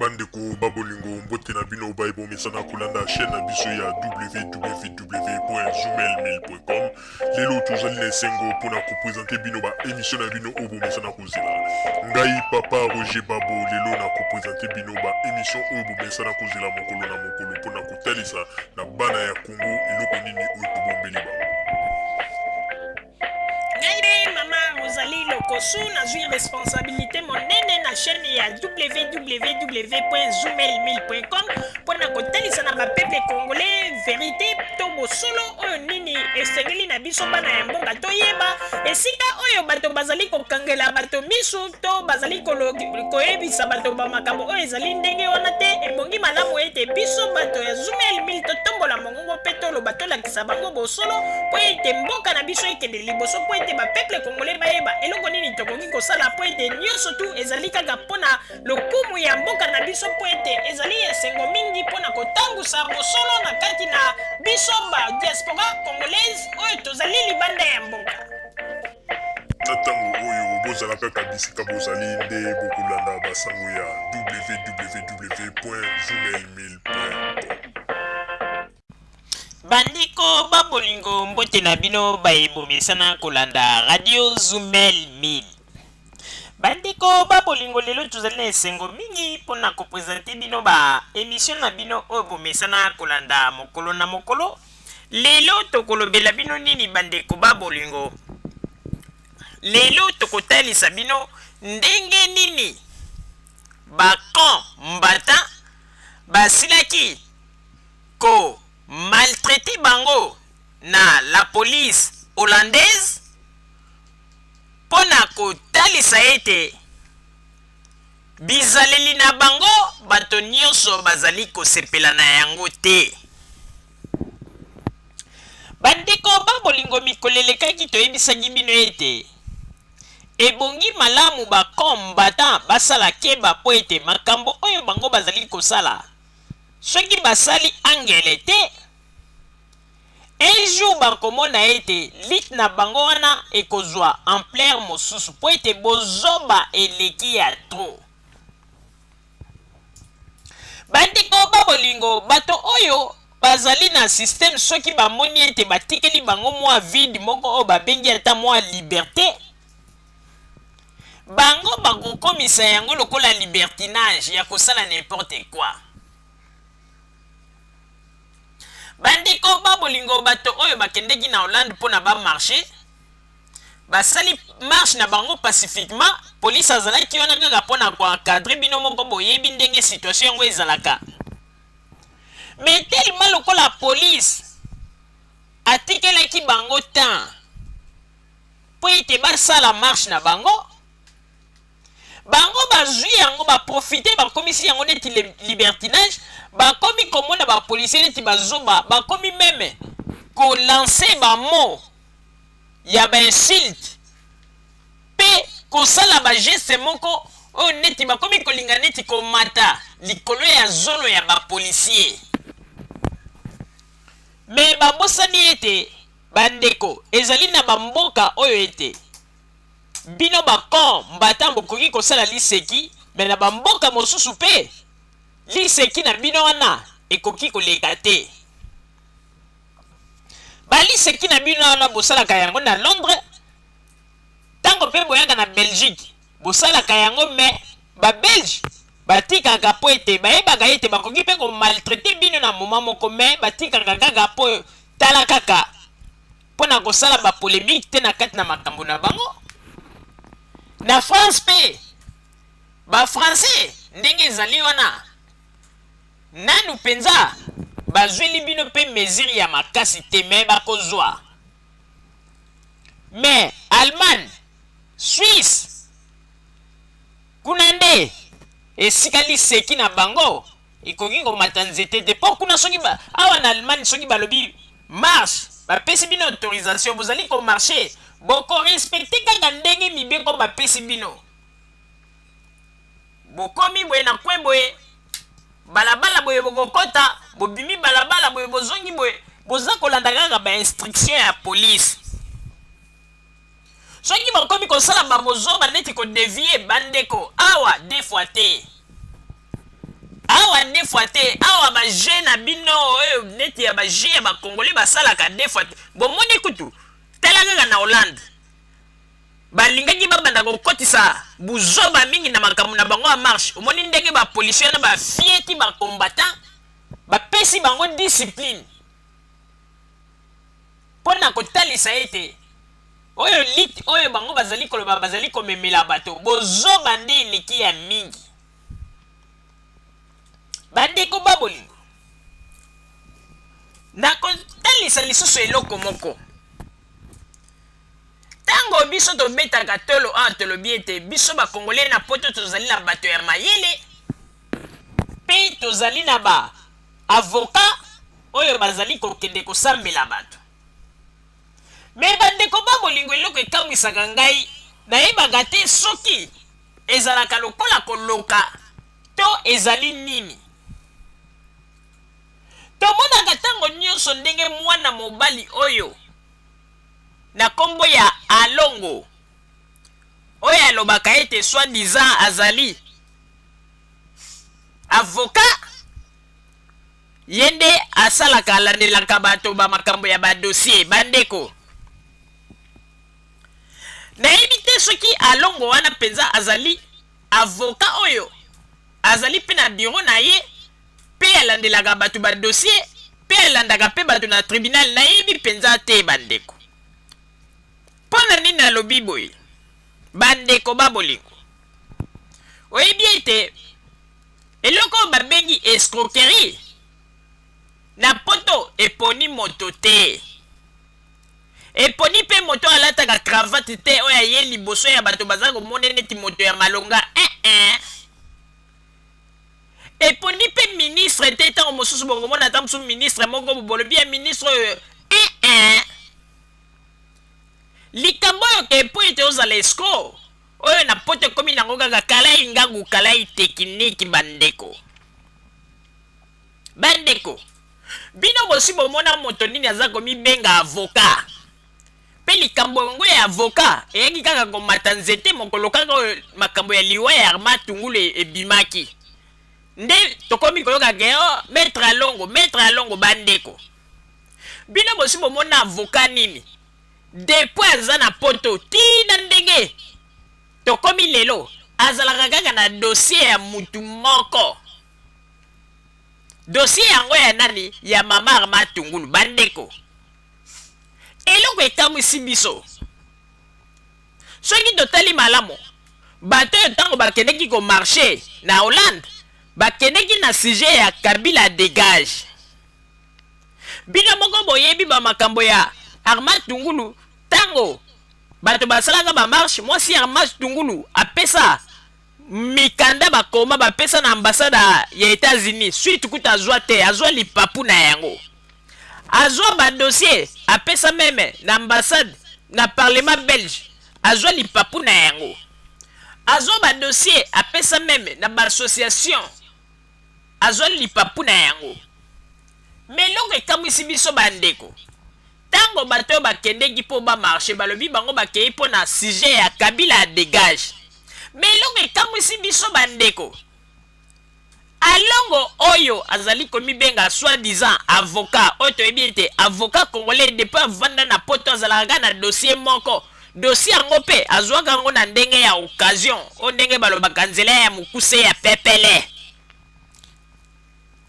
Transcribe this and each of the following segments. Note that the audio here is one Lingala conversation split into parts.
Bandeko ba bolingo, mbote na bino baye bomesana kolanda chaîne na biso ya www.zoomail1000.com. Lelo tozali na esengo mpona kopresente bino ba emission na bino oyo bomesana kozela. Ngai papa Roger Babo lelo na kopresente bino ba emission oyo bomesana kozela mokolo na mokolo mpona kotalisa na bana ya Congo eloko nini oyo tobombeli bango. Ngai nde mama Rosalie Lokosu, nazwi responsabilité monene na chaîne ya www.zoomail1000.com mpo na kotalisa na bapeuple congolais verité to bosolo oyo nini esengeli na biso bana ya mboka toyeba esika oyo bato bazali kokangela bato misu to bazali koyebisa bato ba makambo oyo ezali ndenge wana te. Ebongi malamu ete biso bato ya Zoomail 1000 totombola mongongo mpe toloba, tolakisa bango bosolo mpo ete mboka na biso ekende liboso, mpo ete bapeuple congolais bayeba eloko nini tokoki kosala, mpo ete nyonso tu ezali kaka mpo na lokumu ya mboka na biso, mpo ete ezali esengo mingi mpo na kotambusa bosolo na kati na biso ba diaspora congolaise oyo tozali libanda ya mboka. Na ntango oyo bozala kaka bisika bozali nde bokolanda basango ya www.zoomail1000.com. Bandeko ba bolingo, mbote na bino baye bomesana kolanda Radio Zumel 1000. Bandeko ba bolingo, lelo tozali na esengo mingi mpona kopresente bino ba emission na bino oyo bomesana kolanda mokolo na mokolo. Lelo tokolobela bino nini bandeko ba bolingo? Lelo tokotalisa bino ndenge nini ba combattants basilaki ko maltraiter bango na la police hollandaise mpo na kotalisa ete bizaleli na bango bato nyonso bazali kosepela na yango te. Bandeko ba bolingo, mikolo elekaki toyebisaki bino ete ebongi malamu ba combattants basala keba mpo ete makambo oyo bango bazali kosala soki basali angele te, un jour bakomona ete lutte na bango wana ekozwa ampleur mosusu mpo ete bozoba eleki ya trop. Bandeko ba bolingo, bato oyo bazali na système soki bamoni ete batikeli bango mwa vide moko oyo babengi ata mwa liberte, bango bakokomisa yango lokola libertinage ya kosala n'importe quoi. Bandeko ba bolingo, bato oyo bakendeki na Hollande mpo na ba marche, basali marche na bango pacifiquement, police azalaki wana kaka mpo na ko encadrer. Bino moko boyebi ndenge situation yango ezalaka. Mais tellement lokola police atikelaki bango temps mpo ete basala marche na bango, bango bazwi yango, baprofite, bakomisi yango neti libertinage. Bakomi komona bapolicier neti bazoba, bakomi même kolancer bamots ya bainsulte mpe kosala bageste moko oyo neti bakomi kolinga neti komata likolo ya zolo ya bapolicier. Mais babosani ete bandeko ezali na bamboka oyo ete bino bacombattants bokoki kosala liseki, mais na bamboka mosusu mpe liseki na bino wana ekoki koleka te. Baliseki na bino wana bosalaka yango na Londres, ntango mpe boyaka na Belgique bosalaka yango, mais babelge batikaka mpo ete bayebaka ete bakoki mpe komaltraiter bino na moment moko, mais batikaka kaka mpo tala kaka mpo na kosala bapolémique te na kati na makambo na bango. Na France mpe bafrançais ndenge ezali wana, nanu mpenza bazweli bino mpe mesure ya makasi te, mais bakozwa. Mais Allemagne, Suisse, kuna nde esika liseki na bango ekoki komata nzete te, mpo kuna soki awa na Allemagne soki balobi marche, bapesi bino autorisation, bozali komarcher, bokorespecter kaka ndenge mibeko bapesi bino. Bokomi boye na kwe boye, balabala boye, bokokɔta, bobimi balabala boye, bozongi boye, boza kolanda kaka bainstruction ya police. Soki bakomi kosala babozoba neti kodévier bandeko awa, deux fois te. deux fois te. Awa ba jeu na bino oyo neti ya ba jeu ya ba congolais basalaka deux fois te. Bomoni kutu tala kaka na Hollande balingaki babanda kokotisa buzoba mingi na makambo na bango ya marche. Omoni ndenge ba policiers wana bafieti ba combattants, bapesi bango discipline mpo na kotalisa ete oyo lutte oyo bango bazali koloba bazali komemela bato bozoba nde eleki ya mingi. Bandeko ba bolingo, nakotalisa lisusu eloko moko. Ntango biso tobetaka tolo awa, tolobi ete biso ba Congolais na poto tozali na bato ya mayele mpe tozali na ba avocat oyo bazali kokende kosambela bato. Me bandeko ba bolingo, eloko ekamwisaka ngai, nayebaka te soki ezalaka lokola koloka to ezali nini. Tomonaka ntango nyonso ndenge mwana mobali oyo na nkombo ya Alongo, oyo alobaka ete soi-disant azali avocat, ye nde asalaka, alandelaka bato ba makambo ya ba dossier. Bandeko, nayebi te soki Alongo wana mpenza azali avocat oyo azali mpe na bureau na ye mpe alandelaka bato ba dossier mpe alandaka mpe bato na tribunal. Nayebi mpenza te bandeko. Mpo na nini nalobi boye? Bandeko ba bolingo, oyebi ete eloko oyo babengi escroquerie na poto eponi moto te, eponi mpe moto alataka cravate te oyo aye liboso ya bato baza komona neti moto ya malonga. Eh, eh. Eponi mpe ministre te. Ntango mosusu bokomona ata mosusu ministre moko bolobi ya ministre oyo. Eh, eh. Likambo oyo ke mpo ete ozala escroc oyo na poto ekomi nango kaka kalai ngangu kalai tekiniki. Bandeko, bandeko, bino bosi bomona moto nini aza komibenga avocat mpe likambo yango ya avocat eyaki kaka komata nzete mokolo kaka oyo makambo ya liwa ya Armand Tungulu ebimaki, nde tokomi koyoka ke oh, maître Alongo, maître Alongo. Bandeko, bino bosi bomona avocat nini depuis aza na poto tina ndenge tokomi lelo azalaka kaka na dossier ya mutu moko? Dossier yango ya nani? Ya mama Armand Tungulu. Bandeko, eloko ekamwisi biso, soki totali malamu, bato oyo ntango bakendeki komarcher na Hollande, bakendeki na sujet ya Kabila dégage. Bino moko boyebi bamakambo ya Armand Tungulu. Ntango bato basalaka bamarche, mwasi ya Armand Tungulu apesa mikanda, bakoma bapesa na ambassade ya États-Unis, suite kuta azwa te, azwa lipapu na yango. Azwa badossier, apesa même na ambassade, na parlement belge, azwa lipapu na yango. Azwa badossier, apesa même na baassociation, azwa lipapu na yango. Me eloko ekamwisi biso bandeko, ntango bato oyo bakendeki mpo bamarcher, balobi bango bakei mpo na sujet ya Kabila dégage. Me eloko ekamwisi biso bandeko, Alongo oyo azali komibenga soi-disant avocat, oyo toyebi ete avocat congolais depuis avanda na poto azalaka kaka na dossier moko, dossier yango mpe azwaka yango na ndenge ya occasion, oyo ndenge balobaka nzela ya mokuse ya pepele.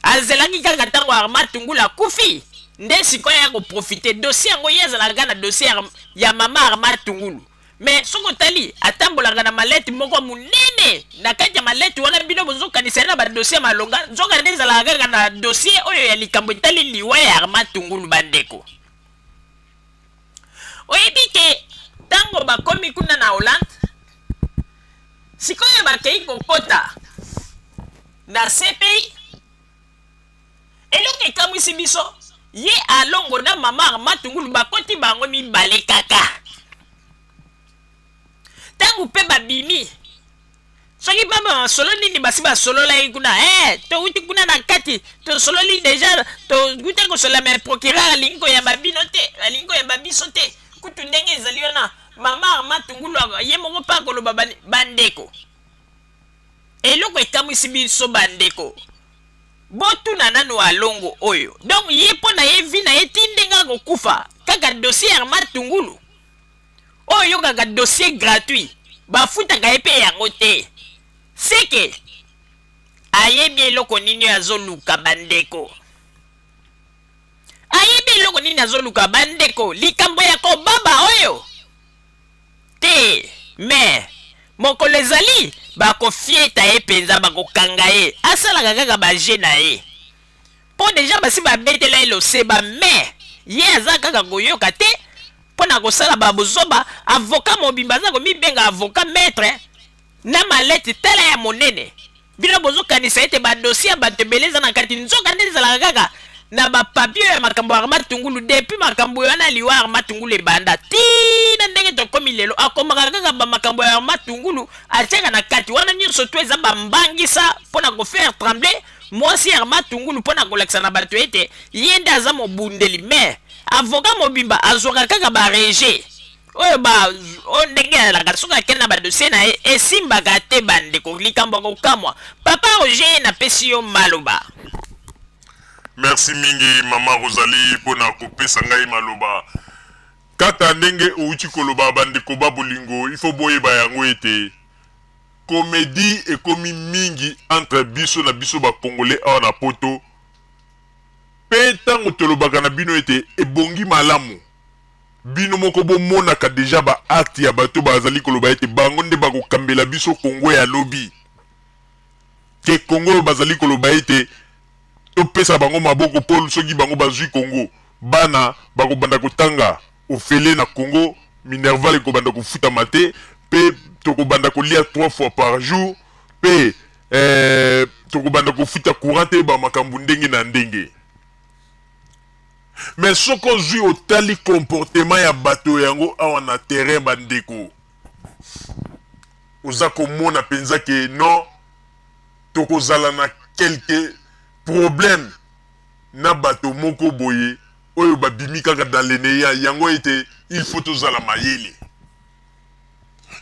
Azelaki kaka ntango Armand Tungulu akufi nde sikoyo aya koprofiter dossier yango. Ye azalaka kaka na dossier ya mama Armand Tungulu. Me soki otali, atambolaka na mallette moko monene. Na kati ya mallette wana, bino bozokanisa ye na badossier ya malonga, nzoka nde ezalaka kaka na dossier oyo ya likambo etali liwa ya Armand Tungulu. Bandeko, oyebi ke ntango bakomi kuna na Hollande, sikoyo bakei kokota na CPI, eloko ekamwisi biso, ye Alongo na mama Armand Tungulu bakoti bango mibale kaka. Ntango mpe babimi, soki baba masolo nini basi basololaki kuna, touti kuna na kati, tosololi déjà, touti kosolola, mais procureur alingi koyamba bino te, alingi koyamba biso te. Kutu ndenge ezali wana, mama Armand Tungulu ye moko mpe akoloba. Bandeko, eloko ekamwisi biso bandeko. Botuna nanu Alongo oyo. Donc ye mpo na ye vie na ye ti ndenge akokufa kaka dossier ya Armand Tungulu. Oyo oyokaka dossier gratuit bafutaka ye mpe yango te. Seke ayebi eloko nini oyo azoluka bandeko. Ayebi eloko nini azoluka bandeko. Likambo ya kobaba oyo te mais mokolo ezali bakofieta ye mpenza, bakokanga ye. Asalaka kaka ba jeux na ye mpo deja basi babetela ye loseba, mais ye aza kaka koyoka te mpo na kosala ba bozoba. Avocat mobimba aza komibenga avocat maître na malete tala ya monene. Bino bozokanisa ete ba dossier ya bato ebele eza na kati, nzoka nde ezalaka kaka na ba papier ya makambo ya Armand Tungulu. Depuis makambo wana liwa Armand Tungulu ebanda ti na ndenge tokomi lelo, akomaka kaka ba makambo ya Armand Tungulu atiaka na kati wana nyonso to eza bambangisa mpo na kofaire trembler mwasi ya Armand Tungulu, mpo na kolakisa na bato ete ye nde aza mobundeli. Mais avocat mobimba azwaka kaka ba rejet oyo ba oyo ndenge alaka soki akende na badossier na ye esimbaka te. Bandeko, likambo ya kokamwa. Papa Roger, napesi yo maloba. Merci mingi, mama Rosalie, mpona kopesa ngai maloba. Kaka ndenge outi koloba, bandeko ba bolingo, ifo boyeba yango ete comédie ekomi mingi entre biso na biso bacongolais awa na Poto. Mpe ntango tolobaka na bino ete ebongi malamu bino moko bomonaka deja baacte ya bato bazali koloba ete bango nde bakokambela biso Kongo ya lobi, ke Kongo oyo bazali koloba ete topesa bango maboko mpo soki bango bazwi Kongo, bana bakobanda kotanga ofele na Kongo, minerval ekobanda kofutama te, mpe tokobanda kolia trois fois par jour, mpe tokobanda kofuta courant te, bamakambo ndenge na ndenge. Mais soki ozwi otali comportement ya bato yango awa na terrain, bandeko, oza komona mpenza ke non, tokozala na quelque problème na bato moko boye oyo babimi kaka dans le néant. Yango ete il faut tozala mayele.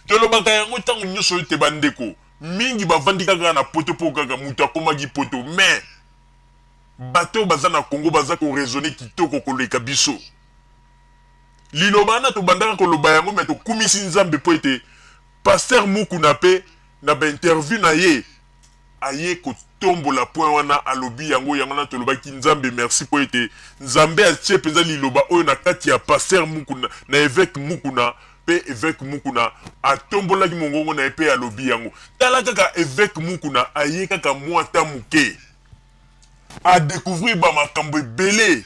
Tolobaka yango ntango nyonso ete bandeko mingi bavandi kaka na Poto mpo kaka moto akomaki Poto, mais bato baza na Congo baza koraisonner kitoko koleka biso. Liloba wana tobandaka koloba yango, me tokumisi Nzambe mpo ete pasteur Mukuna mpe na bainterview na ye aye kotombola point wana, alobi yango. Yango wana tolobaki Nzambe merci mpo ete Nzambe atie mpenza liloba oyo na kati ya pasteur Mukuna na évêque Mukuna, mpe évêque Mukuna atombolaki mongongo na ye mpe alobi yango. Tala kaka, évêque Mukuna aye kaka mwa ta moke, adécouvrir bamakambo ebele,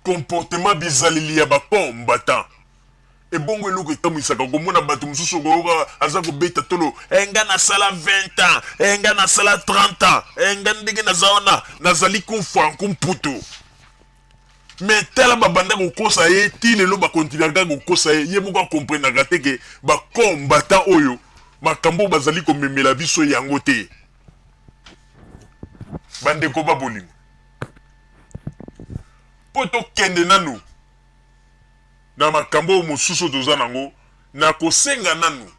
comportement, bizaleli ya bacombattant. Ebongo eloko ekamwisaka komona bato mosusu, okoyoka aza kobeta tolo: "E, nga nasala 20 ans, e, nga nasala 30 ans, e, nga ndenge naza wana nazali kumfwanku mputu." Mais tala, babanda kokosa ye ti lelo, bakontinuaka kokosa ye. Ye moko akomprenaka te ke bacombattant oyo, makambo oyo bazali komemela biso yango te. Bandeko babolingo, mpo tokende nanu na makambo oyo mosusu oyo toza nango, na kosenga nanu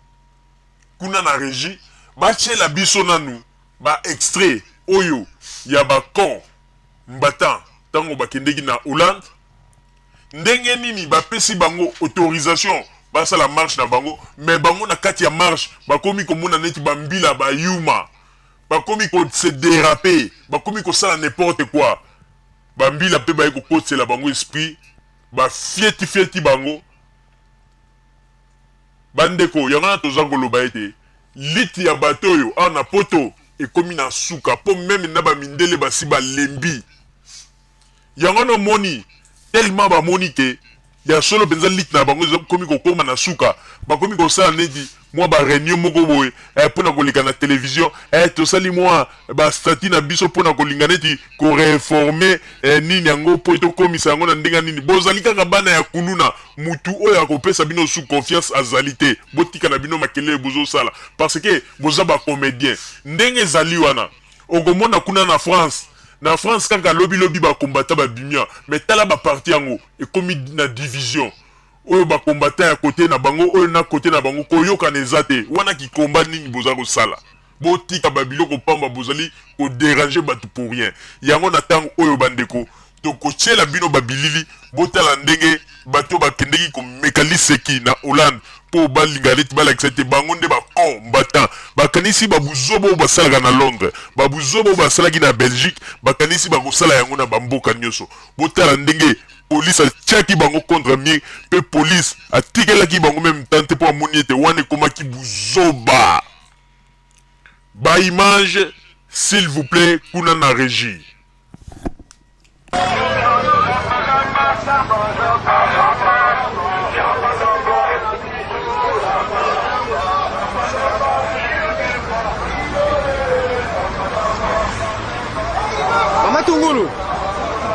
kuna na régie batiela biso nanu baextrait oyo ya bacombattant ntango bakendeki na Hollande, ndenge nini bapesi bango autorisation basala marche na bango. Mais bango na kati ya marche bakomi komona neti bambila bayuma, bakomi kose déraper, bakomi kosala n'importe quoi. Bambila mpe baye kokotisela bango esprit, bafieti-fieti bango. Bandeko, yango wana toza koloba ete liti ya bato oyo awa na Poto ekomi na suka, mpo même na bamindele basi balembi yango wana. Omoni, tellement bamoni ke ya solo mpenza liti na bango ekomi kokóma na suka, bakomi kosala neti mwa baréunion moko boye mpona koleka na télévision: "Tosali mwa bastatuts na biso mpona kolinga neti koréformer nini yango mpo tokomisa yango na ndenge nini." Bozali kaka bana ya kuluna. Mutu oyo akopesa bino su confiance azali te. Botika na bino makelele bozosala parce que boza bacomédien. Ndenge ezali wana, okomona kuna na France, na France kaka lobilobi bacombattant babimia, mais tala baparti yango ekomi na division. Oyo bacombattant ya kote na bango, oyo na kote na bango, koyokana eza te. Wana kikomba nini boza kosala? Botika ba biloko pamba bozali ko deranger batu pour rien. Yango na tango oyo ba ndeko tokotiela bino ba bilili botala ndenge bato bakendeki komeka liseki na Hollande po balinga neti balakisa ete bango nde ba combattants. Bakanisi ba buzoba oyo basalaka na Londres, ba buzoba oyo basalaki na Belgique, bakanisi bakosala yango na ba mboka nioso. Botala ndenge police atiaki bango contre mur pe police atikelaki bango meme temps te po amoni ete wana ekomaki buzoba. Ba images s'il vous plait kuna na regie. Mama Tungulu,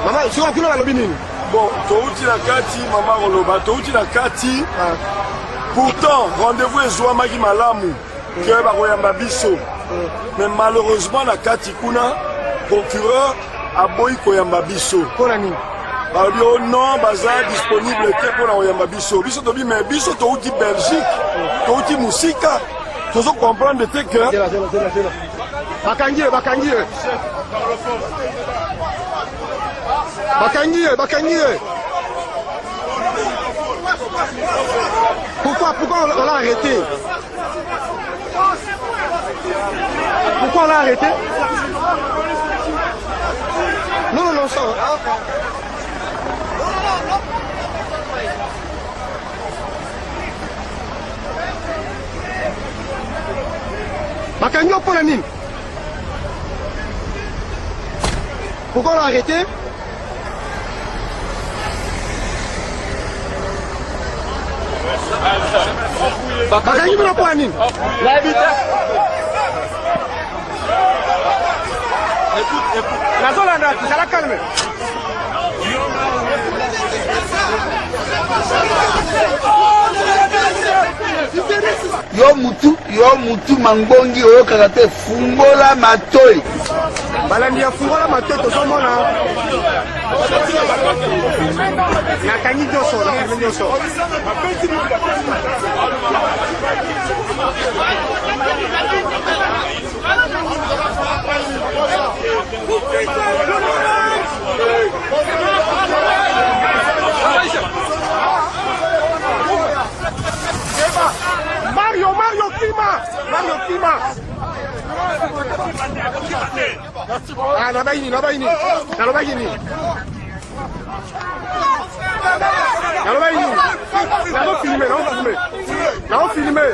mama sikoyo kuna balobi nini? Bon, touti na kati mama koloba, touti na kati. Ah. Pourtant, rendez-vous ezwamaki malamu ke bakoyamba biso. Mais malheureusement na kati kuna procureur aboyi koyamba biso. Mpo na nini? Balobi o oh non, baza disponible te mpo na koyamba biso. Biso tobi mais biso touti Belgique, touti mosika, tozo comprendre te que bakangi ye, bakangi ye, bakangi ye, bakangi ye. Pourquoi, pourquoi on l'a arrêté? Pourquoi on l'a arrêté? Non, non, non, ça. Bakangi yo mpo na nini? Pourquoi on l'a arrêté? Bakangi bino mpo na nini? Nazolanda, zala calme. Yo mutu, yo mutu mangbongi oyokaka te, fungola matoi. Balandi ya fungola matoi, tozomona nakangi nyonso, nakangi nyonso. Mario, Mario Kima, Mario Kima. Ah, nalobaki nini, nalobaki nini, nalobaki nini, nalobaki nini, nazo filme, nazo filme, nazo filme.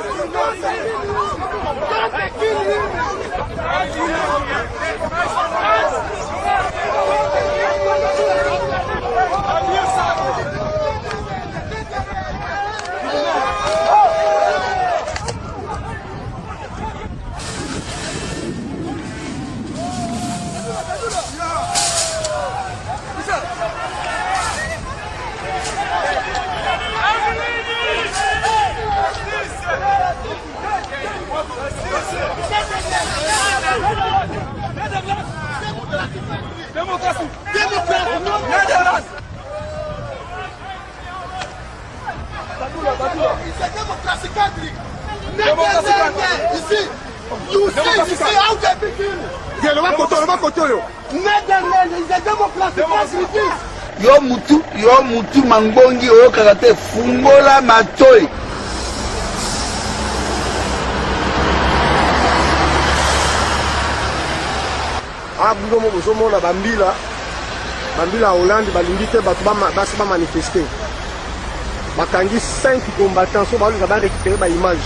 Yo mutu, yo mutu mangbongi oyokaka te, fungola matoi. Ah, bino mo bozomona bambila bambila ya Hollande balingi te bato basi bamanifeste, bakangi 5 combattants so balinga barécupere baimage.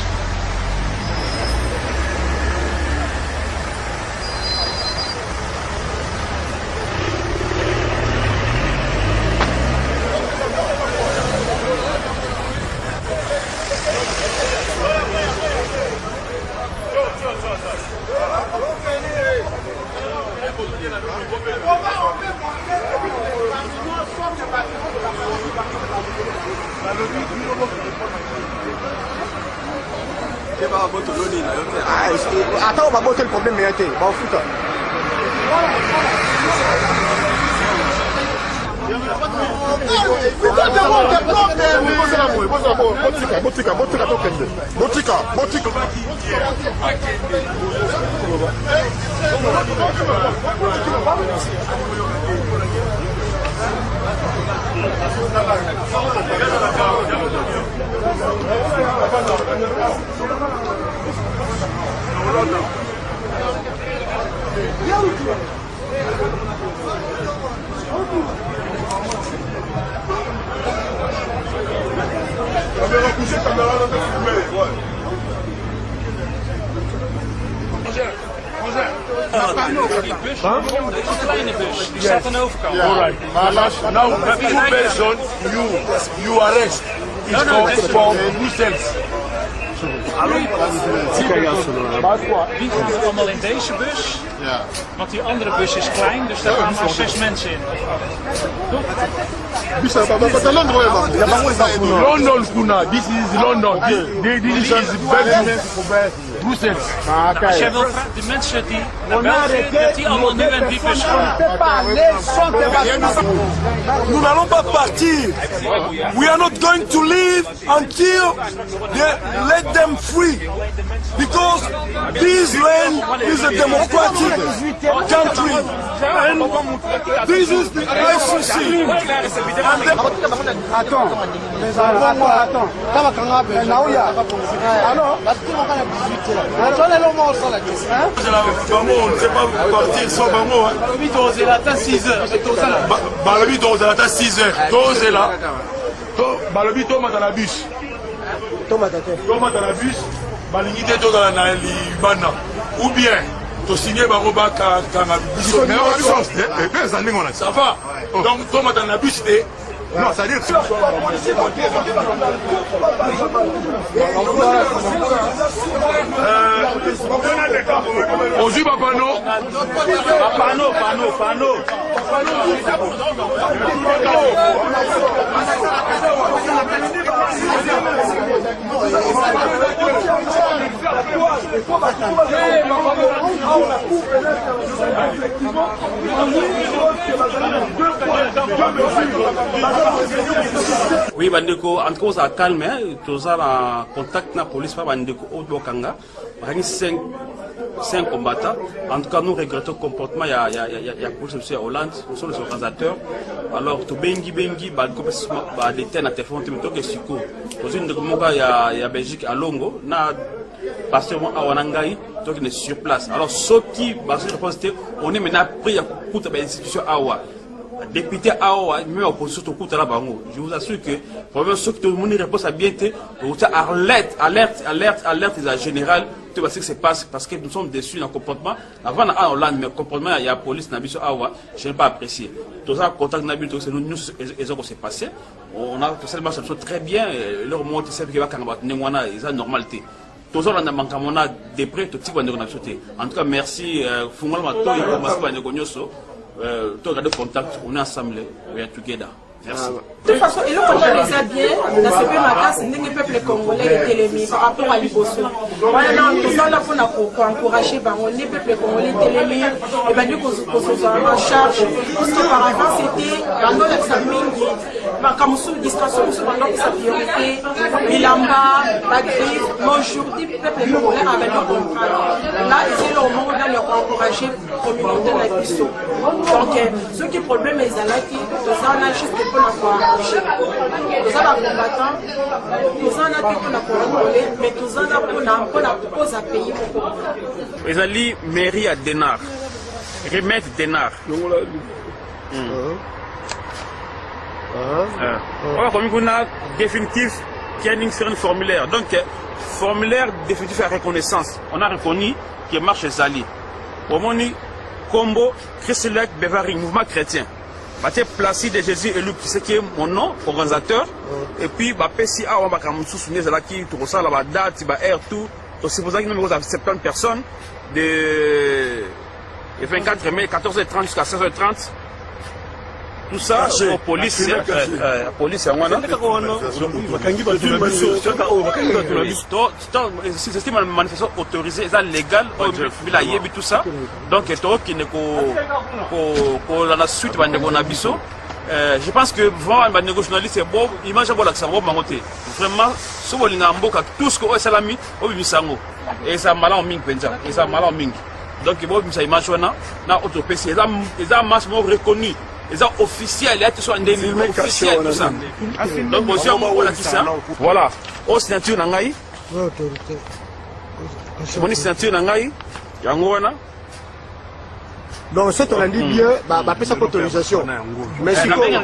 Ata oyo baboteli problème ya te, baofuta. Botika, botika, botika tokende. Botika, botika. Caméra bougez, caméra là, filmer. Ouais. Een kleine bus, die staat aan de overkant. Yeah. All right. Now, two person you arrest is No, no, from Brussels. Die komt allemaal in deze bus, want die andere bus is klein, dus daar gaan maar zes mensen in. Of acht. Bisa, ba, ba, ba, Londres, ouais, ba. London kuna. This is London. This is Belgium. Brussels. Nou, als jij wil vragen, de mensen die naar België, dat die allemaal nu in die bus gaan. Nous n'allons pas partir. We are not going to leave until they let them free. Because this land is a democratic country. And this is the ICC. And the Attends, attends, attends. Naoya. Alors, Bango, on ne sait pas partir sans Bango. Hein. Balobi tozela ata 6 heures. Balobi tozela ata 6 heures. Tozela. Balobi tomata na bus. Tomata te. Tomata na bus. Balingi te tozala na libanda. Ou bien tosigne bango bakanga biso. Ça va. Donc tomata na bus te. Non, c'est-à-dire. Ozwi bapano. Pano, pano, pano. Oui, bandeko, en tout cas, oza calme, hein, toza na contact na police pa bandeko oyo bokanga, bakangi 5 combattants. En tout cas, nous regrettons le comportement ya ya ya ya police biso ya Hollande, nous sommes les organisateurs. Alors tobengi bengi bandeko mpe ba détient na téléphone te, toke siko. Tozwi ndeko moko ya Belgique alongo na pasteur mo awa na ngai, tokende sur place. Alors soki bazwi réponse te, on est maintenant prêt ya kokuta ba institution awa. Député awa, même opposition tokutana bango. Je vous assure que problème soki tomoni réponse ya bien te, tokotia alerte, alerte, alerte, alerte eza général to ce qui se passe, parce que nous sommes déçus na comportement avant na Hollande, mais comportement ya police na biso awa, je n'ai pas apprécié. Toza contact na bino, tokose nyonso eza kose passer. On a tosali marche na biso très bien, leur moko te sepe bakanga bato ndenge wana eza normal te. Tozolanda makambo na de près, totiki bandeko na biso te. En tout cas, merci. Fungola matoi, komasi bandeko nyonso, to garder contact, on est ensemble, we are together. Merci. De toute façon, eloko wana eza bien, nasepe makasi ndenge peuple congolais etelemi par rapport à liboso wana. Tozala mpona koencourage bango nde peuple congolais etelemi, ebandi kozozwa en charge, parce que par avant c'était bandolakisa mingi makambo mosusu, distraction mosusu, bandopesa priorité bilamba, bagriffe. Mais aujourd'hui peuple congolais abandi comprendre. Là eza eloko moko nani ya koencourage communauté na biso. Donc soki problème ezalaki, toza wana juste mpona koarrange. Toza bacombattant, toza wana te mpona korégole, mais toza wana mpona kopoza pays moko. Ezali mairie ya Den Haag, remettre Den Haag. Oyo akomi kuna définitif kenningseren formulaire, donc formulaire définitif ya reconnaissance. On a reconnu que marche ezali. Omoni kombo Christelek Bevaring, mouvement chrétien, batie Placide de Jésus Elu qui est mon nom, organisateur, et puis bapesi awa makambo mosusu nde ezalaki tokosala, badate, baheure, tout. Tosupposaki nombre kozala 70 personnes de 24 mai, 14h30 jusqu'à 16h30, tout ça. Au police, police yango wana. Bakangi bato na biso kaka oyo, bakangi bato na biso. C'est une manifestation autorisée, eza légal, oyo bila ayebi tout ça. Donc tokokende kolanda suite bandeko na biso. Euh, je pense que vraiment bandeko journaliste bo image ya bolakisa yango bango te vraiment soki bolingaka mboka tout ce que oyo esalami obimisa yango eza malamu mingi mpenza eza malamu mingi donc bobimisa image wana na oyo topesi eza eza marche moko reconnu eza officiel ya te so ndeni officiel tout ça donc bozwi yango bolakisa voilà oyo signature na ngai omoni signature na ngai yango wana Donc soki tolandi bien bapesaka autorisation mais eh, sikoyo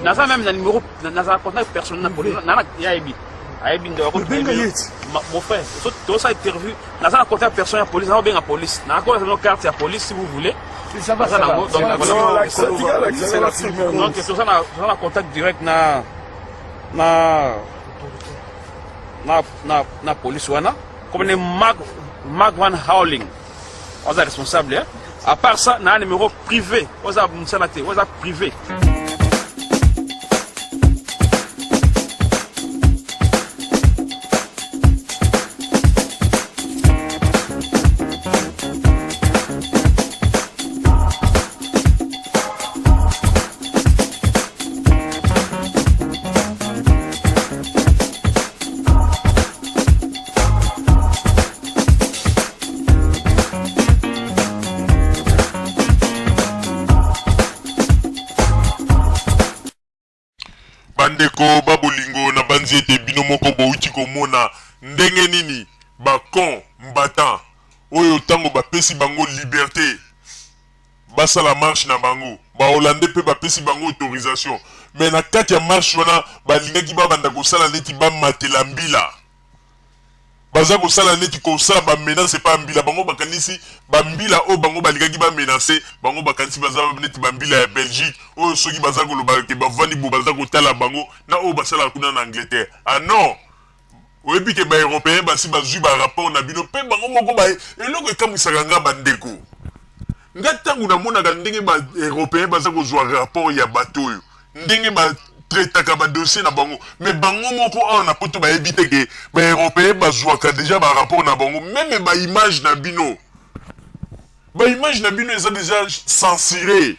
naza meme na numéro nazala contact personnel na police nana yayebi ayebi nde mon frère tosala interview naza na contact personnel ya police naobenga police nakola no carte ya police si vous voulez naza nango donc toza na contact direct na na na na na police wana comme ne Mark Mark Van Howling oza responsable hein? À part ça na numéro privé oza mosala te oza privé. Bandeko ba bolingo, nabanzi ete bino moko bowuti komona ndenge nini ba con mbattant oyo tango bapesi bango liberte basala marche na bango, ba hollandais pe bapesi bango autorisation mais na kati ya marche wana balingaki babanda kosala neti bamatela mbila. Baza kosala neti kosala ba menace epai ya mbila bango bakanisi ba mbila oyo bango balingaki ba menace bango bakanisi baza neti ba mbila ya Belgique oyo soki baza koloba ke bavandi bo baza kotala bango na oyo basalaka kuna na Angleterre ah non oyebi ke ba européen basi bazwi ba rapport na bino pe bango moko ba eloko ekamwisaka nga bandeko nga ntango namonaka ndenge ba européen baza kozwa rapport ya bato oyo ndenge ba traitaka ba dossier na bango mais bango moko awa na poto bayebi te ke ba européen bazwaka deja ba rapport na bango meme ba image na bino ba image na bino eza deja censuré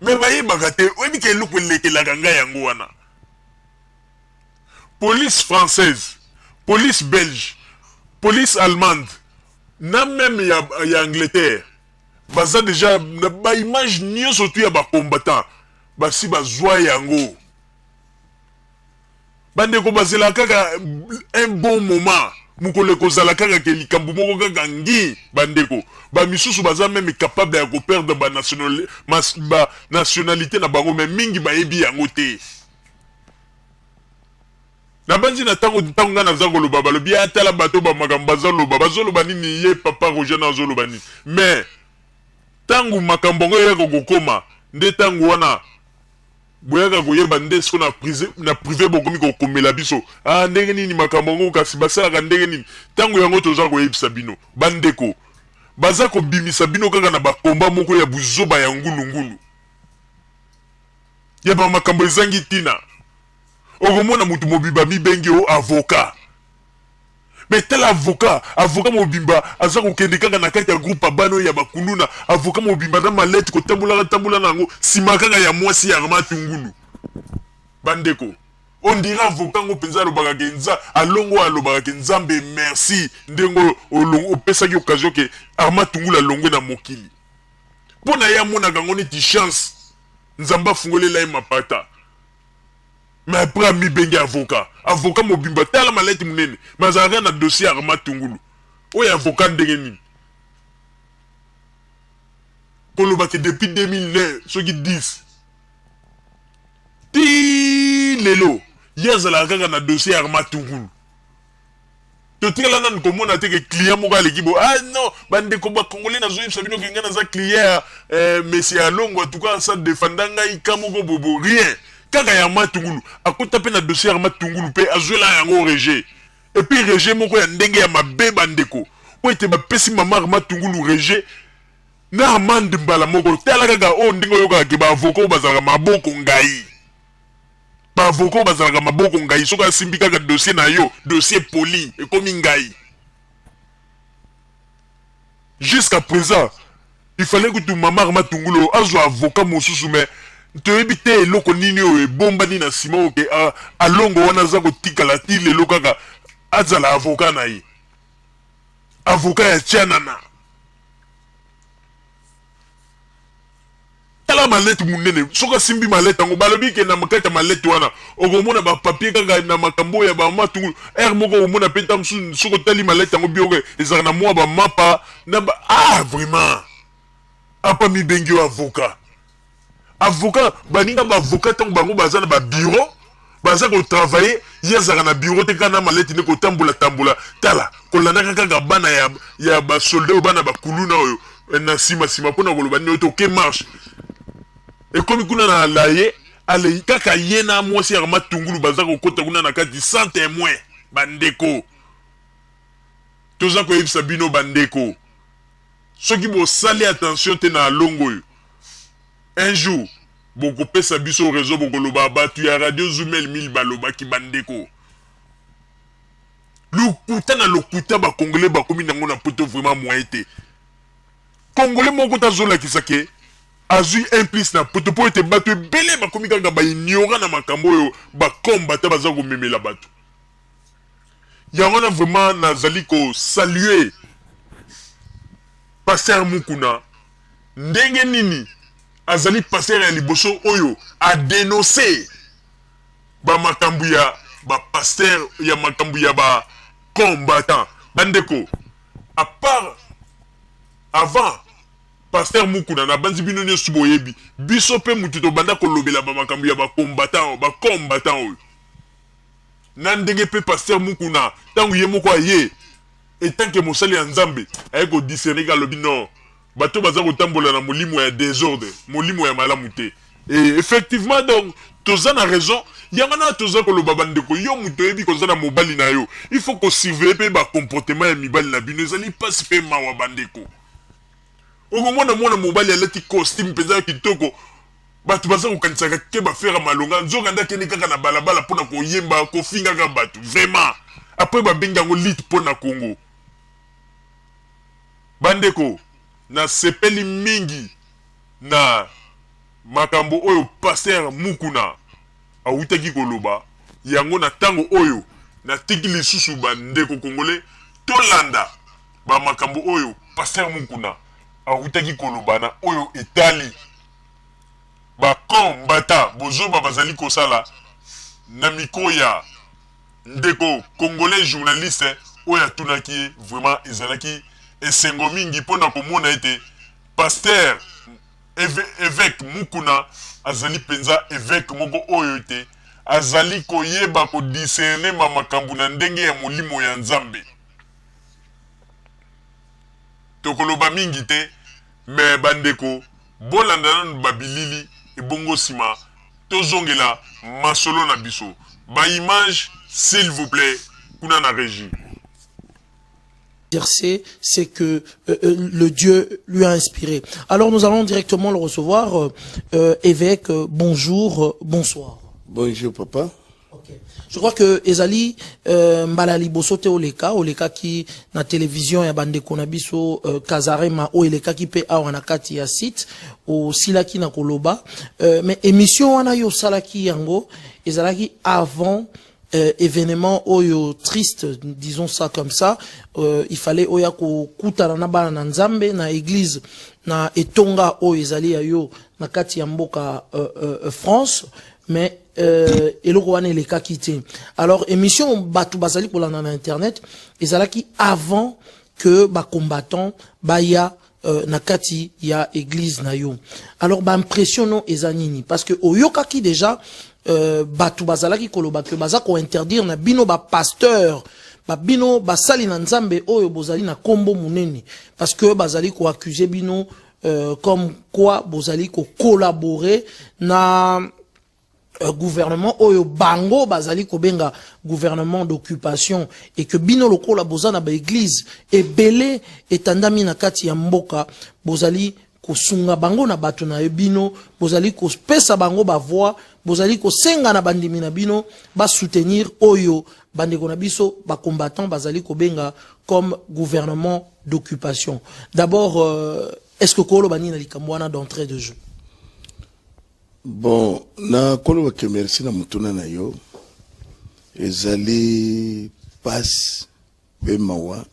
mais bayebaka te oyebi ke eloko elekelaka ngai yango wana police française police belge police allemande na meme ya, ya angleterre Baza dejà na ba image nionso tout ya ba combattants basi bazua yango. Bandeko bazelaka kaka un bon moment mokolo ekozala kaka ke likambo moko kaka ngi bandeko ba misusu baza meme capable ya ko perdre ba ba nationalite na bango mais mingi bayebi yango te. Nabanzi na tango tango ngai naza koloba balobi ah tala bato ba makambo bazoloba bazoloba nini ye papa Roger na azoloba nini mais tango makambo yango eyaka kokoma nde tango wana boyaka koyeba nde siko na prise na prive bokomi kokomela biso ah ndenge nini makambo yango kasi basalaka ndenge nini tango yango toza koyebisa bino bandeko baza kobimisa bino kaka na bakomba moko ya buzoba ya ngulungulu ya ba makambo ezangi ntina. Okomona mutu mobimba amibengi o avocat mais tala avocat avocat mobimba aza kokende kaka na kati ya groupe ya bana oyo ya bakuluna avocat mobimba na malete kotambolaka tambola na yango nsima kaka ya mwasi ya Armand Tungulu bandeko on dirait avocat yango mpenza alobaka ke nza alongo alobaka ke nzambe merci ndenge opesaki occasion ke Armand Tungulu alongwe na mokili mpo na ye amonaka yango neti chance nzambe afungolela ye mapata Mais après amibengi avocat. Avocat mobimba tala malete munene. Mais azalaka na dossier ya Armand Tungulu. Oyo avocat ndenge nini? Koloba ke depuis 2009 soki 10 ti lelo ye azalaka kaka na dossier ya Armand Tungulu. Totikala nanu komona te ke client moko aleki bo ah non bandeko ba congolais nazoyebisa bino ke ngai naza client ya eh, monsieur Alongo en tout cas asa defenda ngai ka moko bobo rien kaka ya Matungulu akota pe na dossier ya Matungulu pe azwela yango rejet et puis rejet moko ya ndenge ya mabe bandeko po ete bapesi mama Matungulu rejet na amande mbala moko tala kaka oyo ndenge oyokaka ke ba avocat oyo bazalaka maboko ngai Ba avocat oyo bazalaka maboko ngayi soki asimbi kaka dossier na yo dossier poli ekomi ngayi jusqu'à present. Il fallait kutu mama Arma Tungulu azwa avocat mosusu, mais toyebi te eloko nini oyo ebombani na nsima oyo ke alongo wana aza kotikala ti lelo kaka azala avocat na ye, avocat ya Tianana. Tala mallette munene, soki asimbi mallette yango, balobi ke na kati ya mallette wana okomona ba papier kaka na makambo oyo ya ba mama Tungulu. Heure moko okomona pe ntango mosusu soki otali mallette yango bien ezalaka na mwa ba mapa na ba, ah vraiment apa mibengi yo avocat. Avocat, baninga ba avocat ntango bango baza na ba bureau baza ko travailler, ye azalaka na bureau te, kaka na mallette nde kotambola tambola. Tala kolandaka kaka bana ya ba soldat oyo, bana ba kuluna oyo na nsima nsima mpona koloba nini oyo toke marche ekomi kuna na laye ale kaka ye na mwasi ya Matungulu baza kokota kuna na kati sans témoin. Bandeko, toza koyebisa bino bandeko, soki bosali attention te na alongo oyo, un jour bokopesa biso réseau, bokoloba bato ya radio Zumel 1000 balobaki. Bandeko, lokuta na lokuta, bakongolais bakomi nango na poto, vraiment moyen te. Congolais moko te azolakisa ke azwi un plus na poto, mpo ete bato ebele bakomi kaka baignora na makambo oyo bakombata baza komemela bato yango wana. Vraiment nazali kosaluer pasteur Mukuna, ndenge nini azali pasteur ya liboso oyo adénonce bamakambo ya bapasteur, ya makambo ya bacombattant. Bandeko, à part avant pasteur Mukuna, nabanzi bino nyonso boyebi biso mpe mutu tobanda kolobela bamakambo ya bacombattant, bacombattant oyo na ndenge mpe pasteur Mukuna, ntango ye moko aye etanke mosali ya Nzambe, aye kodiscerner ka alobi non, bato baza kotambola na molimo ya désordre, molimo ya malamu te. Et effectivement, donc toza na raison yango wana toza koloba. Bandeko, yo moto oyebi koza na mobali na yo, il faut kosurveiller mpe bacomportement ya mibali na bino. Ezali mpasi mpe mawa, bandeko. Okomona mwana mobali alati costume mpenza ya kitoko, bato baza kokanisaka ke bafere malonga, nzoka nde akende kaka na balabala mpona koyemba, kofingaka bato. Vraiment, après babengi yango lutte mpo na Congo. Bandeko, nasepeli mingi na makambo oyo pasteur Mukuna awutaki koloba yango na ntango oyo. Natiki lisusu bandeko congolais tolanda bamakambo oyo pasteur Mukuna awutaki koloba na oyo etali bakombata bozoba bazali kosala, na micro ya ndeko congolais journaliste oyo atunaki ye. Vraiment ezalaki esengo mingi mpona komona ete pasteur évêque Mukuna azali mpenza évêque moko oyo ete azali koyeba kodiscerner ma makambo na ndenge ya molimo ya Nzambe. Tokoloba mingi te, me bandeko, bolanda nanu babilili, ebongo nsima tozongela masolo na biso. Baimage, s'il vous plaît, kuna na régie. Exercer, c'est que le Dieu lui a inspiré. Alors nous allons directement le recevoir. Évêque, bonjour, bonsoir. Bonjour, papa. Okay. Je crois que ezali mbala liboso te oleka olekaki na télévision ya bandeko na biso Kazarema, oyo elekaki mpe awa na kati ya site, osilaki na koloba, mais émission wana yo osalaki yango ezalaki avant événement oyo triste, disons ça comme ça. Il fallait oya kokutana na bana na Nzambe na église na etonga oyo ezali ya yo na kati ya mboka France, mais eloko wana elekaki te. Alors émission bato bazali kolanda na internet ezalaki avant que bacombattant baya na kati ya église na yo. Alors baimpression no eza nini? Parce que oyokaki déjà bato bazalaki koloba ke baza kointerdire na bino bapasteur, babino basali na Nzambe oyo bozali na kombo monene, parce que bazali koaccuse bino comme quoi bozali kocollaborer na gouvernement oyo bango bazali kobenga gouvernement d'occupation, et que bino lokola boza na baeglise ebele etandami na kati ya mboka, bozali kosunga bango na bato na bino, bozali kopesa bango bavoix, bozali kosenga na bandimi na bino basoutenir oyo bandeko na biso bacombattant bazali kobenga comme gouvernement d'occupation. D'abord Est ce que koloba nini na likambo wana d'entrée de jeu? Bon, nakoloba ke merci na motuna na yo. Ezali pasi mpe mawa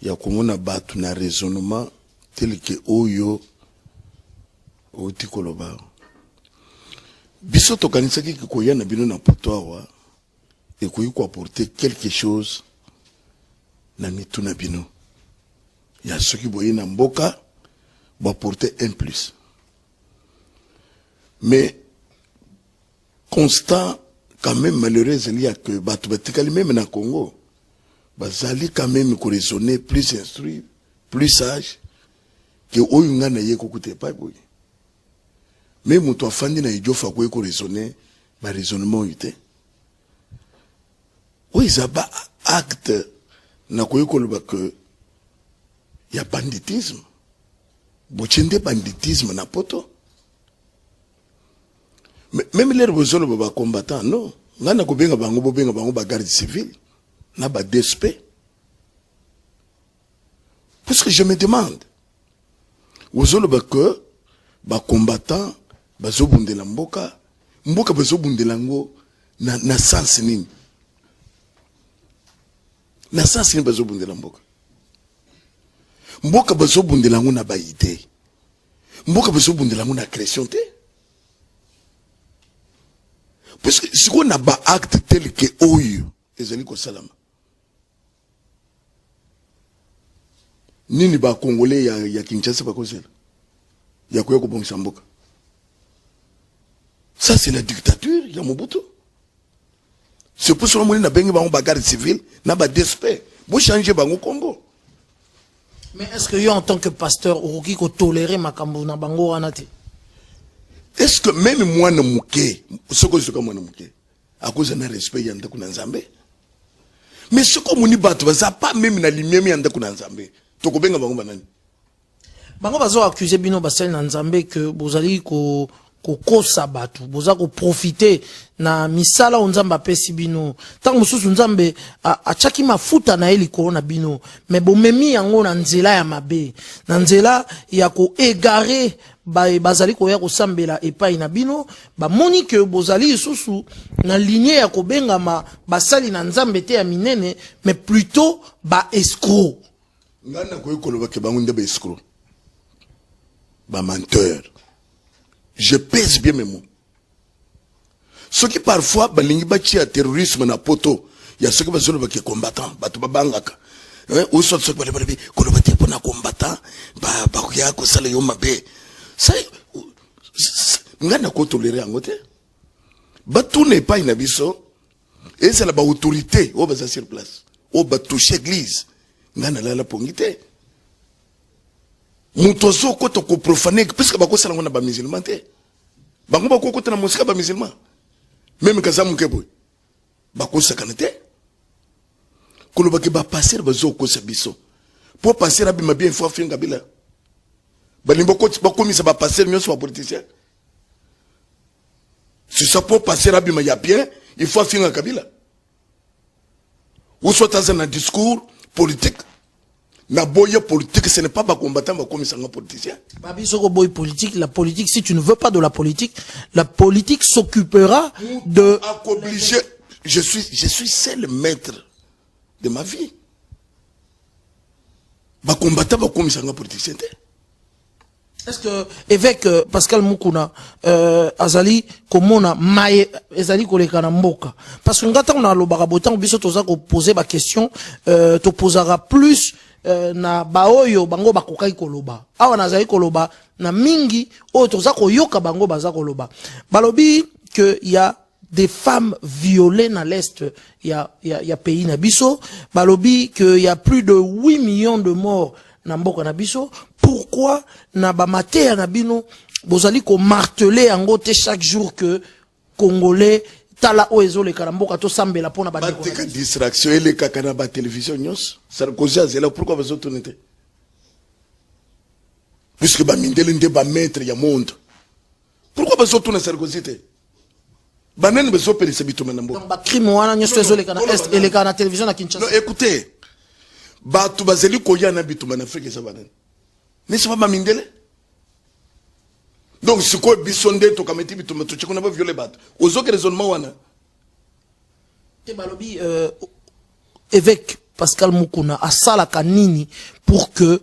ya komona bato na raisonnement tel que oyo outi koloba. Biso tokanisaki ke koya na bino na poto awa ekoki koapporter quelque chose na mitu na bino ya soki boye na mboka boapporter un plus. Mais constat quand même malheureux ezali ya que bato batikali meme na Congo bazali quand même koraisonner plus instruit, plus sage ke oyo ngai naye kokuta epai boye. Me moto afandi na idiofa akoki koraisonner ba raisonnement oyo te. Oyo eza ba acte nakoki koloba ke ya banditisme. Botie nde banditisme na poto. Même lere bozoloba ba combattant, non, ngai nakobenga bango, bobenga bango ba garde civile na ba DSP. Puisque je me demande, ozoloba que ba combattant bazobundela mboka, mboka bazobundela yango na sens nini? Na sens nini bazobundela mboka? Mboka bazobundela yango na ba idée. Mboka bazobundela yango na agression te. Puisque sikoyo na ba acte tel que oyo ezali kosalama, nini ba Congolais ya Kinshasa bakozela ya koya kobongisa mboka? Ça c'est la dictature ya Mobutu. C'est pour cela moni na bengi bango ba garde civile na ba DSP. Bo changer bango Congo. Mais est-ce que yo en tant que pasteur okoki ko tolérer makambo na bango wana te? Est-ce que même mwana muke, soko soka mwana muke, akoza na respect ya ndako na Nzambe? Mais soko moni bato baza pas même na lumière ya ndako na Nzambe, tokobenga bango banani? Bango bazo accuser bino basali na Nzambe que bozali ko kokosa bato, boza koprofite na misala oyo Nzambe apesi bino. Ntango mosusu Nzambe atiaki mafuta na ye likolo na bino, me bomemi yango na nzela ya mabe, na nzela ya koegare bazali koya kosambela epai na bino. Bamoni ke bozali lisusu na ligne ya kobengama basali na Nzambe te ya minene, mais plutôt ba escroc. Ngai nakoki koloba ke bango nde ba escroc, ba menteur. Je pèse bien mes mots. Soki parfois balingi batia terrorisme na poto ya soki bazoloba ke combattant, bato babangaka. Ou soit soki balobi koloba te mpona combattant, bakoya kosala yo mabe. Ngai nakotolere yango te. Batuna epai na biso, ezala ba autorité oyo baza sur place, oyo batouche église, ngai nalala pongi te. Moto azokota koprofane, puisque bakosala yango na bamusulman te. Bango bakokota na mosika bamusulman, meme kaza moke boye bakosakana te. Kolobaki bapaster bazokosa biso po paster abima bien fo afinga bila balingi bakomisa bapaster nyonso bapoliticien. C'est ça, po paster abima ya bien il faut afinga Kabila ou soit aza na discours politique. Na boye politique, ce n'est pas ba combattant ba komisanga politicien. Babi soko boy politique, la politique, si tu ne veux pas de la politique, la politique s'occupera de obligé. Je suis seul maître de ma vie. Ba combattant ba komisanga politicien te. Est-ce que évêque Pascal Mukuna azali komona maye ezali koleka na mboka? Parce que ngata na lobaka botango biso toza ko poser ba question, to posera plus na baoyo bango bakokaki koloba. Awa nazali koloba na mingi oyo toza koyoka bango baza koloba. Balobi que y a des femmes violées dans l'est ya pays na biso. Balobi que y a plus de 8 millions de morts na mboka na biso. Pourquoi na ba mateya na bino bozali ko marteler yango te chaque jour que Congolais tala oyo ezoleka na mboka tosambela mpona bandeko na Batika biso? distraction elekaka na ba télévision nyonso. Sarkozy azela pourquoi bazotuna te? Puisque ba mindele nde ba maître ya monde. Pourquoi bazotuna Sarkozy te? Banani bazopelisa bituma na mboka? Donc ba crime wana nyonso ezoleka na est eleka na télévision na Kinshasa. Non, écoutez, bato bazali koya na bituma na Afrique eza banani? N'est-ce pas bamindele? Donc sikoyo biso nde tokamati bitumba totie kuna baviole bato. Ozoki raisonnement wana? Te balobi évêque Pascal Mukuna asalaka nini pour que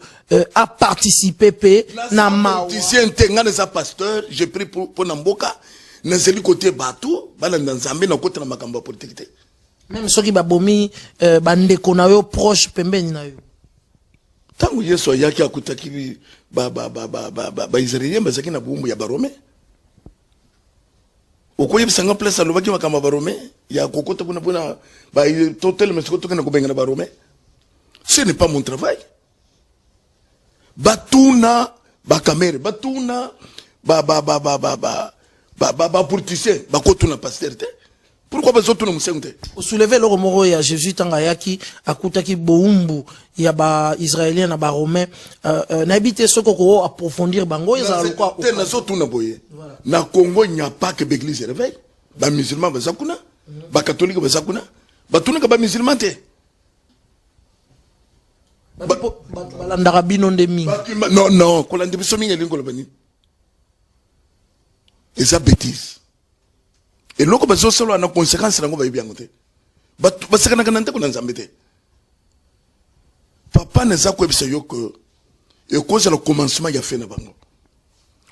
aparticiper pe na mawa? Politicien te, ngai naza pasteur, je prie mpo na mboka, nazali kote bato balanda Nzambe, nakota na makambo ya politike te. Même soki babomi bandeko na yo proche pembeni na yo? Ntango Yesu ayaki, akutaki baisraélien bazalaki na bowumbu ya Barome. Okoyebisanga place alobaki makambo ya Barome ya kokota kuna mpona totelema siko tokende kobengana Barome? Ce n'est pas mon travail. Batuna bakamere, batuna bapoliticien, bakotuna pasteur te. Pourquoi bazotuna mosengo te? Osoulever eloko moko ya Jésus, ntango ayaki akutaki bowumbu ya baisraélien na Baromain. Nayebi te soki oko approfondir bango, ezala lokwa. Te, nazotuna boye: na Congo, n'y a pas que baeglise réveil. Bamusulman baza kuna, bacatholique baza kuna, batunaka bamusulman te. Bato balandaka bino nde mingi. Non, non, kolanda biso mingi elingi koloba nini? Eza bétise. Eloko bazosala na conséquence nango bayebi yango te. Basakanaka na ndeko na Nzambe te. Papa, naza koyebisa yo ke ekozala commencement ya fin na bango.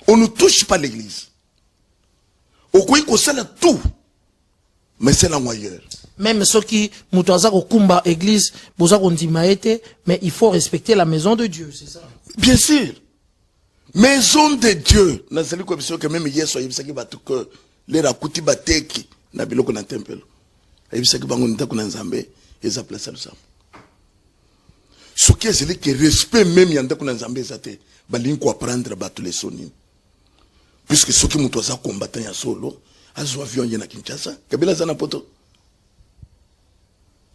On ne touche pas l'église. Okoki kosala tout, mais c'est lango ailleurs. Même soki moto aza kokumba église, boza kondima ye te, mais il faut respecter la maison de Dieu, c'est ça? Bien sûr, maison de Dieu. Nazali koyebisa yo ke même Yesu ayebisaki bato ke lere akuti bateki na biloko na tempelo, ayebisaki bango ndako na Nzambe eza place ya losambo. Soki ezali ke respect même ya ndako na Nzambe eza te, balingi koapprendre bato leçon nini? Puisque soki moto aza combattant ya solo, azwa avion ye na Kinshasa. Kabila aza na poto?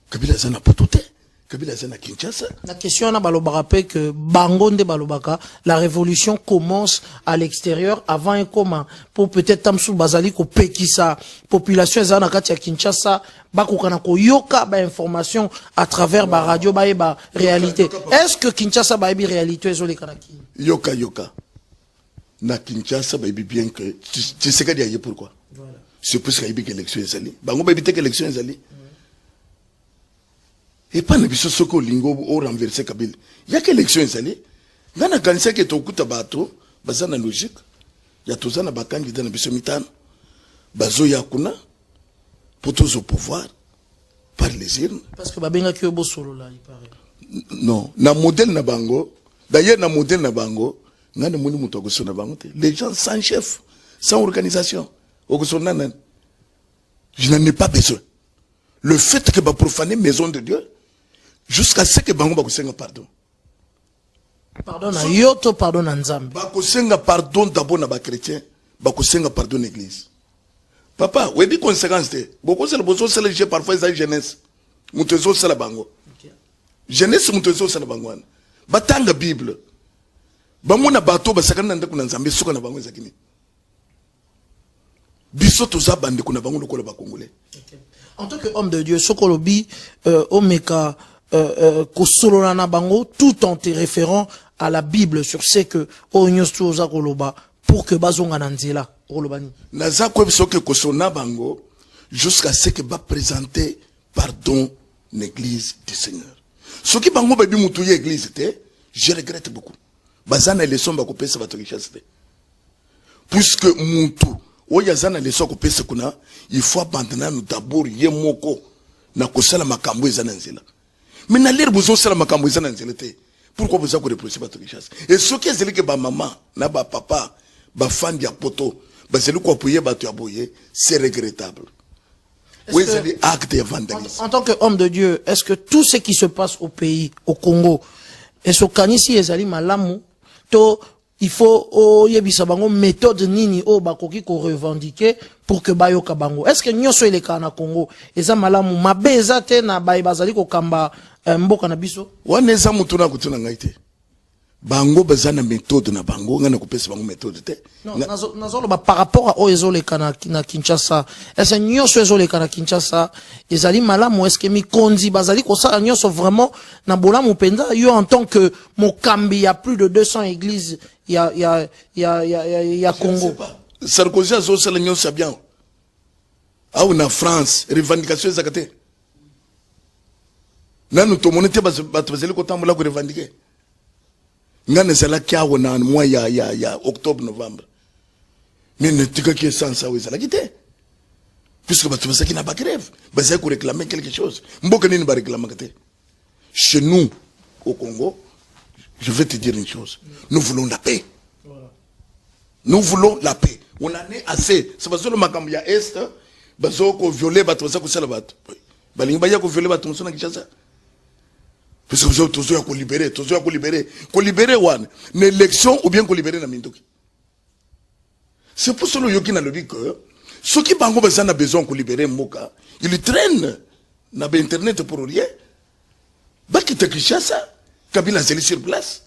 Kabila aza na poto te, Kabila aza na Kinshasa. Na question wana, balobaka mpe ke bango nde balobaka la révolution commence à l'extérieur avant ekoma, po peut-être ta mosusu bazali kopekisa population eza na kati ya Kinshasa bakoka na koyoka bainformation à travers baradio, bayeba réalité. Est ce que Kinshasa bayebi réalité ezoleka na Kini? Yoka, yoka, na Kinshasa bayebi bien que Tshisekedi aye. Pourquoi? C'est puisque ayebi ke élection ezali. Bango bayebi te ke élection ezali epai na biso. Soki olingi orenverse Kabila, yaka élection ezali. Ngai nakanisaki tokuta bato baza na logique ya toza na bacandidat na biso mitano, bazoya kuna mpo tozwa pouvoir par les urnes. Parce que babengaki yo bosolola, il paraît. Non, na modèle na bango, d'ailleurs na modèle na bango, ngai namoni moto akosona bango te. Les gens sans chef, sans organisation, okosona nani? Je n'en ai pas besoin. Le fait que baprofaner maison de Dieu, jusqu'à ce que bango bakosenga pardon. Pardon na yo to pardon na Nzambe? Bakosenga pardon d'abord na bachrétien, bakosenga pardon na église. Papa, oyebi conséquence te. Bokosala, bozosala je parfois eza jeunesse moto ezosala bango, jeunesse moto ezosala bango wana. Batanga Bible, bamona bato basakani na ndako na Nzambe, suka na bango ezalaki nini? Biso toza bandeko na bango lokola bacongolais. En tant que homme de Dieu, soki olobi omeka kosolola na bango tout en te référant à la Bible sur ce que oyo nyonso tu oza koloba pour que bazonga na nzela, okoloba nini? Naza koyebisa oke kosona bango jusqu'à ce que baprésente pardon na église du Seigneur. Soki bango bayebi motu ya église te, je regrette beaucoup. Baza na leçon bakopesa bato Kinshasa te, puisque mutu oyo aza na leçon akopesa kuna, il faut abanda nanu d'abord ye moko na kosala makambo eza na nzela. Mais na lere bozosala makambo eza na nzela te, pourquoi boza koreproche bato Kinshasa? E soki ezali ke bamama na bapapa bafandi ya poto bazali koappuyer bato ya boye, c'est regrettable. Oui, ezali acte ya vandalisme. En tant qu'homme de Dieu, est-ce que tout ce qui se passe au pays, au Congo, est-ce okanisi ezali malamu to il faut oyebisa bango méthode nini oyo bakoki korevendiquer pour que bayoka bango? Est ce que nyonso elekaka na Congo eza malamu? Mabe eza te na baye bazali kokamba mboka na biso? Wana eza motu na kotuna ngai te. Bango baza na méthode na bango, ngai nakopesa bango méthode te. Non, nazoloba par rapport à oyo ezoleka na Kinshasa. Est-ce nyonso ezoleka na Kinshasa ezali malamu? Est-ce que mikonzi bazali kosala nyonso vraiment na bolamu mpenza? Yo, en tant que mokambi ya plus de 200 églises ya Congo. Sarkozy azosala nyonso ya bien awa na France. Revendication ezaka te. Nanu tomoni te bato bazali kotambola korevendiquer. Ngai nazalaki awa na mois ya octobre, novembre, mais natikaki essence awa ezalaki te, puisque bato bazalaki na bagrève, bazali koréclamer quelque chose. Mboka nini baréclamaka te? Chez nous au Congo, je vais te dire une chose: nous voulons la paix, nous voulons la paix, on en est assez. C'est bazolo makambo ya Est, bazo kovioler bato, baza kosala bato, balingi baya kovioler bato mosusu na Kinshasa, puisque biso tozoya kolibérer, tozoya kolibérer, kolibérer wana na élection ou bien kolibérer na minduki. C'est pour cela oyoki nalobi que soki bango baza na besoin kolibérer mboka, il traîne na bainternet pour rien. Bakita Kinshasa, Kabila azali sur place.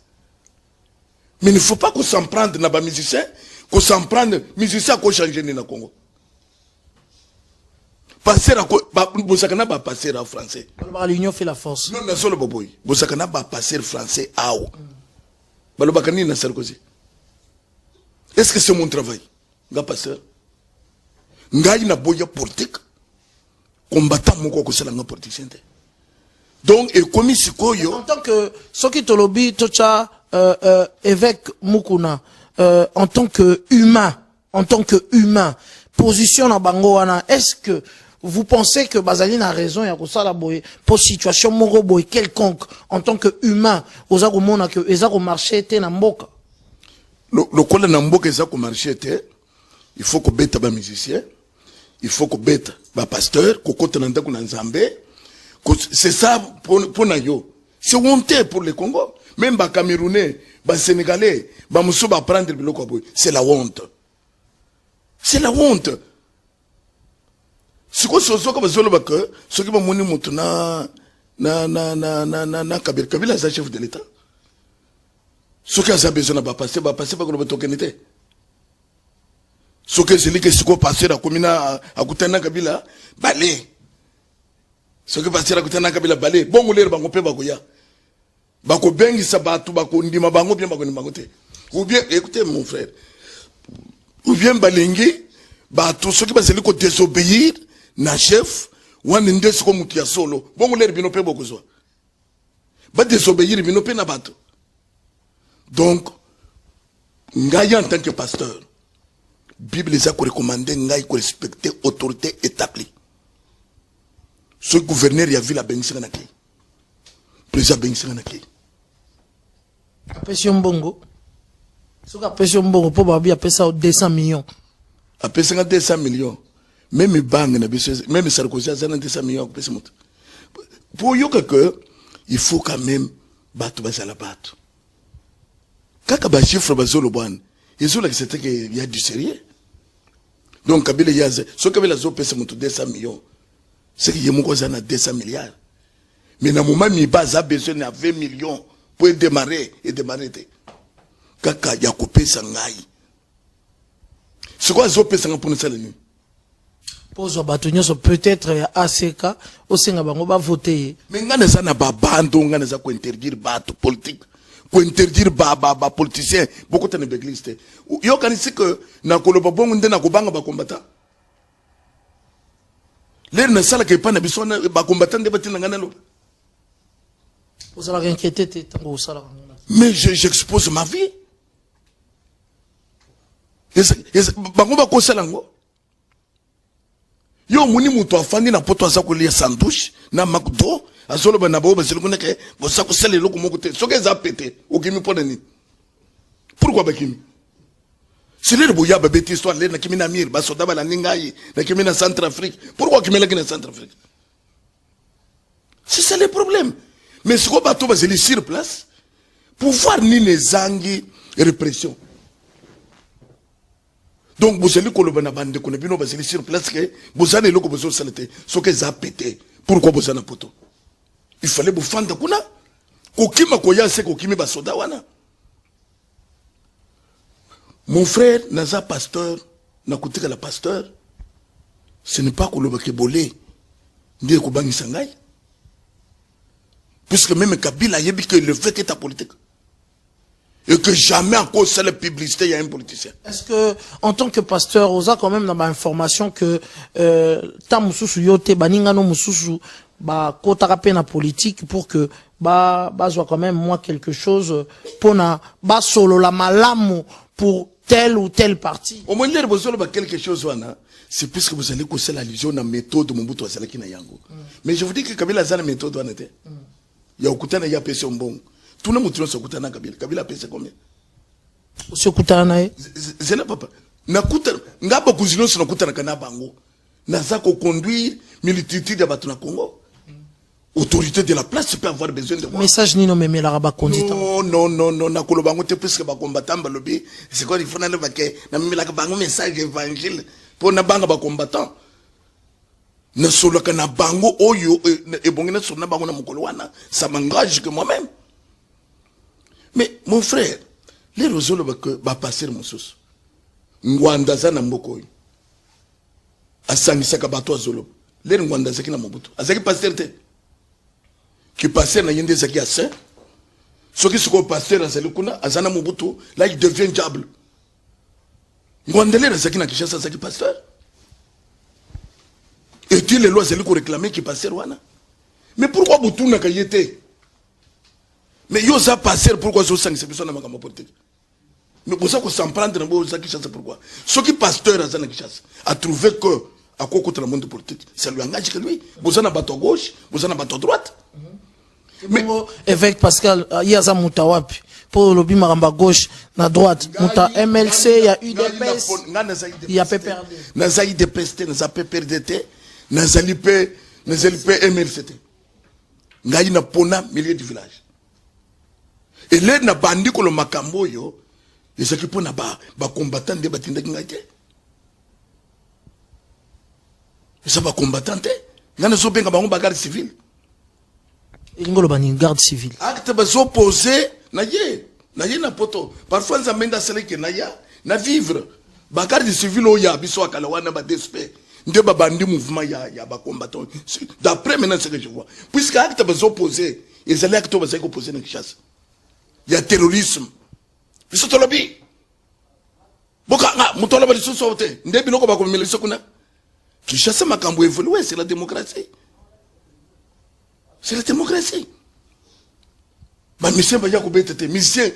Mais il ne faut pas qu'on s'en prendre na bamusicien, qu'on s'en prendre musicien akochange nini na Congo? Pasteur, bozalaka na bapasteur ya français. Balobaka l'union fait la force. Non, nazoloba boye: bozalaka na bapasteur français awa, balobaka nini na Sarkozy? Est ce que c'est mon travail? Nga pasteur, ngai naboya politique. Combattant moko akosala nga politicien te. Donc ekomi sikoyo En tant que, soki tolobi totya évêque Mukuna, en tant que humain, en tant que humain, position na bango wana, est-ce que vous pensez que bazali na raison ya kosala boye po situation moko boye quelconque, en tant que humain, oza komona que eza komarcher te na mboka? Lokola na mboka eza komarcher te, il faut kobeta bamusicien, il faut kobeta bapasteur, kokota na ndako na Nzambe. C'est ça mpo na yo. C'est honteux pour le Congo. Même Bacamerounais, Basénégalais, bamosusu baprendre biloko ya boye, c'est la honte, c'est la honte. Sikoyo sozoka bazoloba ke soki bamoni moto na Kabila, Kabila aza chef de l'État, soki aza besoin na bapasteur, bapasteur bakoloba tokende te. Soki ezali ke sikoyo pasteur akomi na akutani na Kabila, bale, soki pasteur akutani na Kabila, bale bongo, lere bango mpe bakoya, bakobengisa bato, bakondima bango bien, bakondima bango te. Ou bien, écoutez mon frère, ou bien balingi bato soki bazali kodésobéir na chef wana nde siko motu ya solo. Bongo lere bino mpe bokozwa badésobéir bino mpe na bato. Donc ngai, en tant que pasteur, Bible eza korecommander ngai korespecter autorité établie. Soki gouverneur ya ville abengisaka na kei, président abengisaka na kei. Apesi yo mbongo, soki apesi yo mbongo, mpo babi apesa yo 200 millions. Apesanga 200 millions, même banque na biso, même Sarkozy aza na 200 millions akopesa moto? Po oyoka que il faut quand même bato bazala bato. Kaka bachiffre bazoloba wana ezolakisa te ke ya du sérieux. Donc Kabila ye aza, soki Kabila azopesa moto 200 millions, c'est que ye moko aza na 200 milliards. Mais na moment miba aza besoin na 20 millions po edémarrer, edémarrer te. Kaka ya kopesa ngai, sikoyo azopesanga mpona esala nini? Mpo ozwa bato nyonso peut-être ya ACK, osenga bango bavote ye. Mais ngai naza na babando, ngai naza kointerdire bato politique, kointerdire bapoliticien bokota na baeglise te. Yokanisi ke nakoloba bongo nde nakobanga bacombattant? Lere nasalaka epai na biso wana, bacombattant nde batinda ngai naloba. Ozalaka inquiété te ntango osalaka ngo? Mais j'expose ma vie. Bango bakosala yango. Yo omoni moto afandi na Poto, aza kolia sandwich na Macdo, azoloba na bao bazali kuna ke boza kosala eloko moko te. Soki eza pete, okimi mpo na nini? Pourquoi bakimi? Silere boya babeti histoire, lere nakimi na mire, basoda balandi ngai, nakimi na Centre Afrique. Pourquoi okimelaki na Centre Afrique? C'est ça le problème. Mais sikoyo bato bazali sur place, pouvoir nini ezangi répression? Donc bozali koloba na bandeko na bino bazali sur place ke boza na eloko bozosala te. Soki eza pete, pourquoi boza na Poto? Il fallait bofanda kuna. Kokima koya se kokimi basoda wana. Mon frère, naza pasteur, nakotikala pasteur. Ce n'est pas koloba ke bole nde ekobangisa ngai. Puisque même Kabila ayebi que le fait est politique. Et que jamais à cause de la publicité, il y a un politicien. Est-ce que, en tant que pasteur, oza quand même dans ma information que ta mususu yo te baninga no mususu ba kotaka pe na politique pour que ba bazwa quand même moi quelque chose pona ba solola malamu pour tel ou tel parti? Au moins l'air bozolo ba quelque chose wana, c'est puisque vous allez kosala allusion na méthode Mobutu azalaki na yango. Mais je vous dis que Kabila aza na méthode wana te. Ya okutana ya pesi mbongo. Tuna mutu nyonso okutana na Kabila. Kabila apesi combien? Osi okutana na ye? Zela papa. Nakuta nga bakonzi nyonso nakutanaka na bango. Naza ko conduire multitude ya bato na Congo. Autorité de la place peut avoir besoin de moi. Message nini omemelaka bakonzi ntango? Non, non, non, non, nakoloba yango te puisque bacombattant balobi sikoyo il faut naloba ke namemelaka bango message évangile mpo nabanga bacombattant. Nasololaka na bango oyo ebongi nasolola na bango na mokolo wana, ça m'engage que moi-même. Mais mon frère, lelo ozoloba ke bapasteur mosusu Ngwanda aza na mboka oyo asangisaka bato, azoloba lelo Ngwanda azalaki na Mobutu, azalaki pasteur te, ki pasteur na ye nde ezalaki ya saint. Soki sikoyo pasteur azali kuna aza na Mobutu, là il devient diable. Ngwanda lelo azalaki na Kinshasa, azalaki pasteur, et ti lelo azali koréclame ki pasteur wana. Mais pourquoi botunaka ye te? Mais yo oza pasteur, pourquoi ozosangisa biso na makambo ya politique? Mais boza kos'en prendre na boza Kinshasa pourquoi? Soki pasteur aza na Kinshasa a trouvé que akokota na monde politique, ça lui engage que lui. Boza na bato à gauche, boza na bato à droite. Mais évêque Pascal, ye aza moto wapi mpo olobi makambo ya gauche na droite? Moto ya MLC, ya UDPS, ya PPRD? Naza UDPS te, naza PPRD te, nazali mpe MLC te. Ngai napona milieu du village. Ele na bandi kolo makambo oyo ezalaki mpo na bacombattant nde batindaki ngai te. Eza bacombattant te, ngai nazobenga bango bagarde civile. Elingi oloba nini, garde civile? Acte bazopose na ye, na ye na poto. Parfois Nzambe nde asalaki na ya na vivre. Bagarde civile oyo ya biso akala wana, baDSP nde babandi mouvement ya bacombattant, d'après maintenant ce que je vois, puisque acte bazopose ezali acte oyo bazali kopose na Kinshasa ya terrorisme. Biso tolobi bokanga moto aloba lisusu oyo te, nde biloko bakomemela biso kuna Kinshasa. Makambo évolue, c'est la démocratie, c'est la démocratie. Bamusicien baya kobeta te. Musicien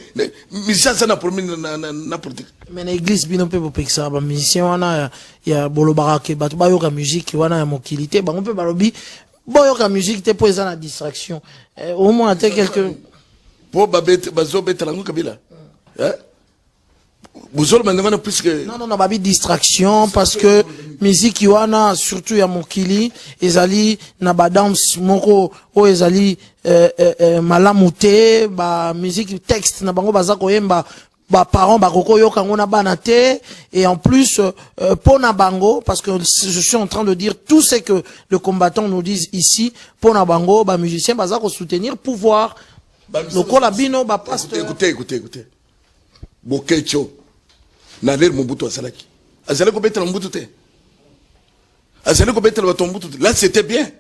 aza na problème na politique. Mais na église bino mpe bopekisaka bamusicien wana ya bolobaka ke bato bayoka musique wana ya mokili te. Bango mpe balobi boyoka musique te mpo eza na distraction. Omona te quelque Mpo bazobetela yango Kabila, eh? Bozoloba ndenge wana puisque Non, non, non, babi distraction parce que musique wana, surtout ya mokili, ezali na badanse moko oyo ezali malamu te. Ba musique, texte na bango baza koyemba, baparents bakoki oyoka yango na bana te. Et en plus mpo na bango, parce que je suis en train de dire tout ce que le combattant nous disent ici, mpo na bango bamusicien baza kosoutenir pouvoir lokola bino bapasteur. Écoutez, écoutez, écoutez. Bokecho na lere Mobutu azalaki, azali kobetela Mobutu te, azali kobetela bato Mobutu te. Là c'était bien.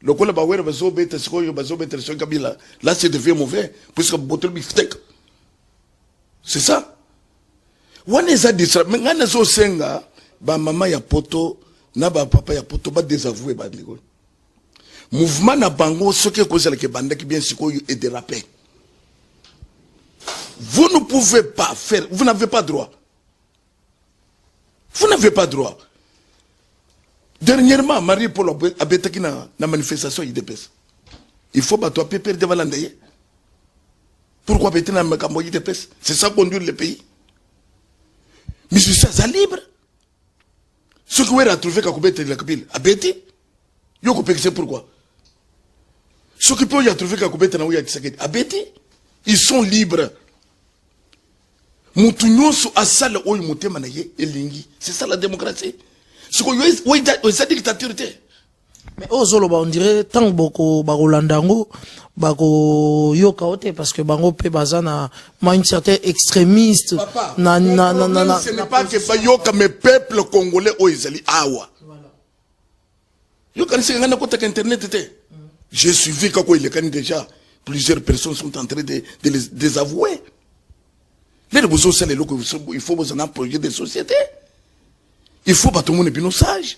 Lokola bawere bazobeta sikoyo, bazobetela soki Kabila, là c'est devient mauvais puisque botoli biftek. C'est ça wana eza distra. Mais ngai nazosenga bamama ya poto na bapapa ya poto badésavoue bandeko. Mouvement na bango soki ekozalaka ebandaki bien, sikoyo edérape. Vous ne pouvez pas faire, vous n'avez pas droit, vous n'avez pas droit. Dernièrement, Marie Paul abetaki na manifestation UDPS. Il faut bato ya PPRD balanda ye. Pourquoi abeti na makambo ya UDPS? C'est ça conduire le pays? Musicien aza libre. Soki Wera atrouve ka kobetelela Kabila, abeti, yo kopekisa pourquoi? Soki mpe oyo atrouve ka kobeta na oyo ya Tshisekedi, abeti, ils sont libres. Mutu nyonso asala oyo motema na ye elingi, c'est ça la démocratie. Sikoyo eza dictature te. Mais oyo ozoloba, on dirait ntango boko bakolanda yango, bakoyoka o te, parce que bango mpe baza na ma une certaine extrémiste. Papa, na, na, na, na, na, ce n'est pas que bayoka, mais peuple congolais oyo ezali awa, yokanisaka ngai nakotaka internet te. J'ai suivi kako elekani déjà, plusieurs personnes sont en train de les désavouer. Lelo bozosala eloko, il faut bozala na projet de société, il faut bato mona bino sage.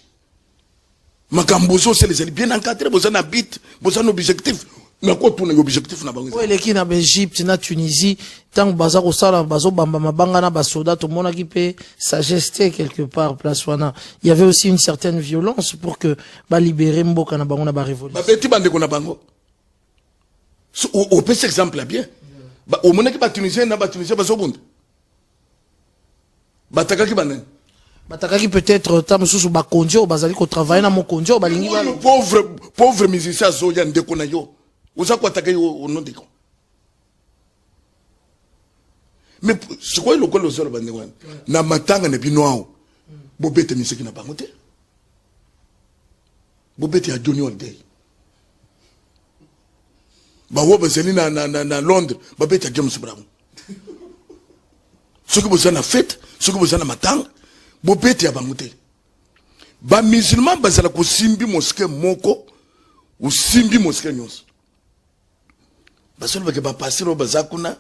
Makambo ozosala ezali bien encadré, boza na but, boza na objectif. Nakotuna yo, objectif na bango? Oyo eleki na baEgypte, na Tunisie, ntango baza kosala, bazobamba mabanga na basoda, tomonaki mpe sagesse te quelque part. Place wana, il y avait aussi une certaine violence pour que balibérer mboka na bango na barévolution. Babeti bandeko na bango. So, opesi exemple ya bien. Omonaki Batunisien na Batunisien bazobunda, batakaki banani? Batakaki peut-être ta mosusu bakonzi oyo bazali kotravailler na mokonzi oyo balingi. Oyo pauvre, pauvre musicien azoya, ndeko na yo, oza koattaquer yo au nom de quoi? Mais sikoyo lokola ozoloba ndenge wana, na matanga na bino awa, bobete misiki na bango te, bobete ya Johnny Holiday. Bawo bazali na Londres, babete ya James Brown. Soki boza na fête, soki boza na matanga, bobete ya bango te. Bamusulman bazala kosimbi mosquée moko, osimbi mosquée nyonso. Basolobake bapasteur oyo baza kuna,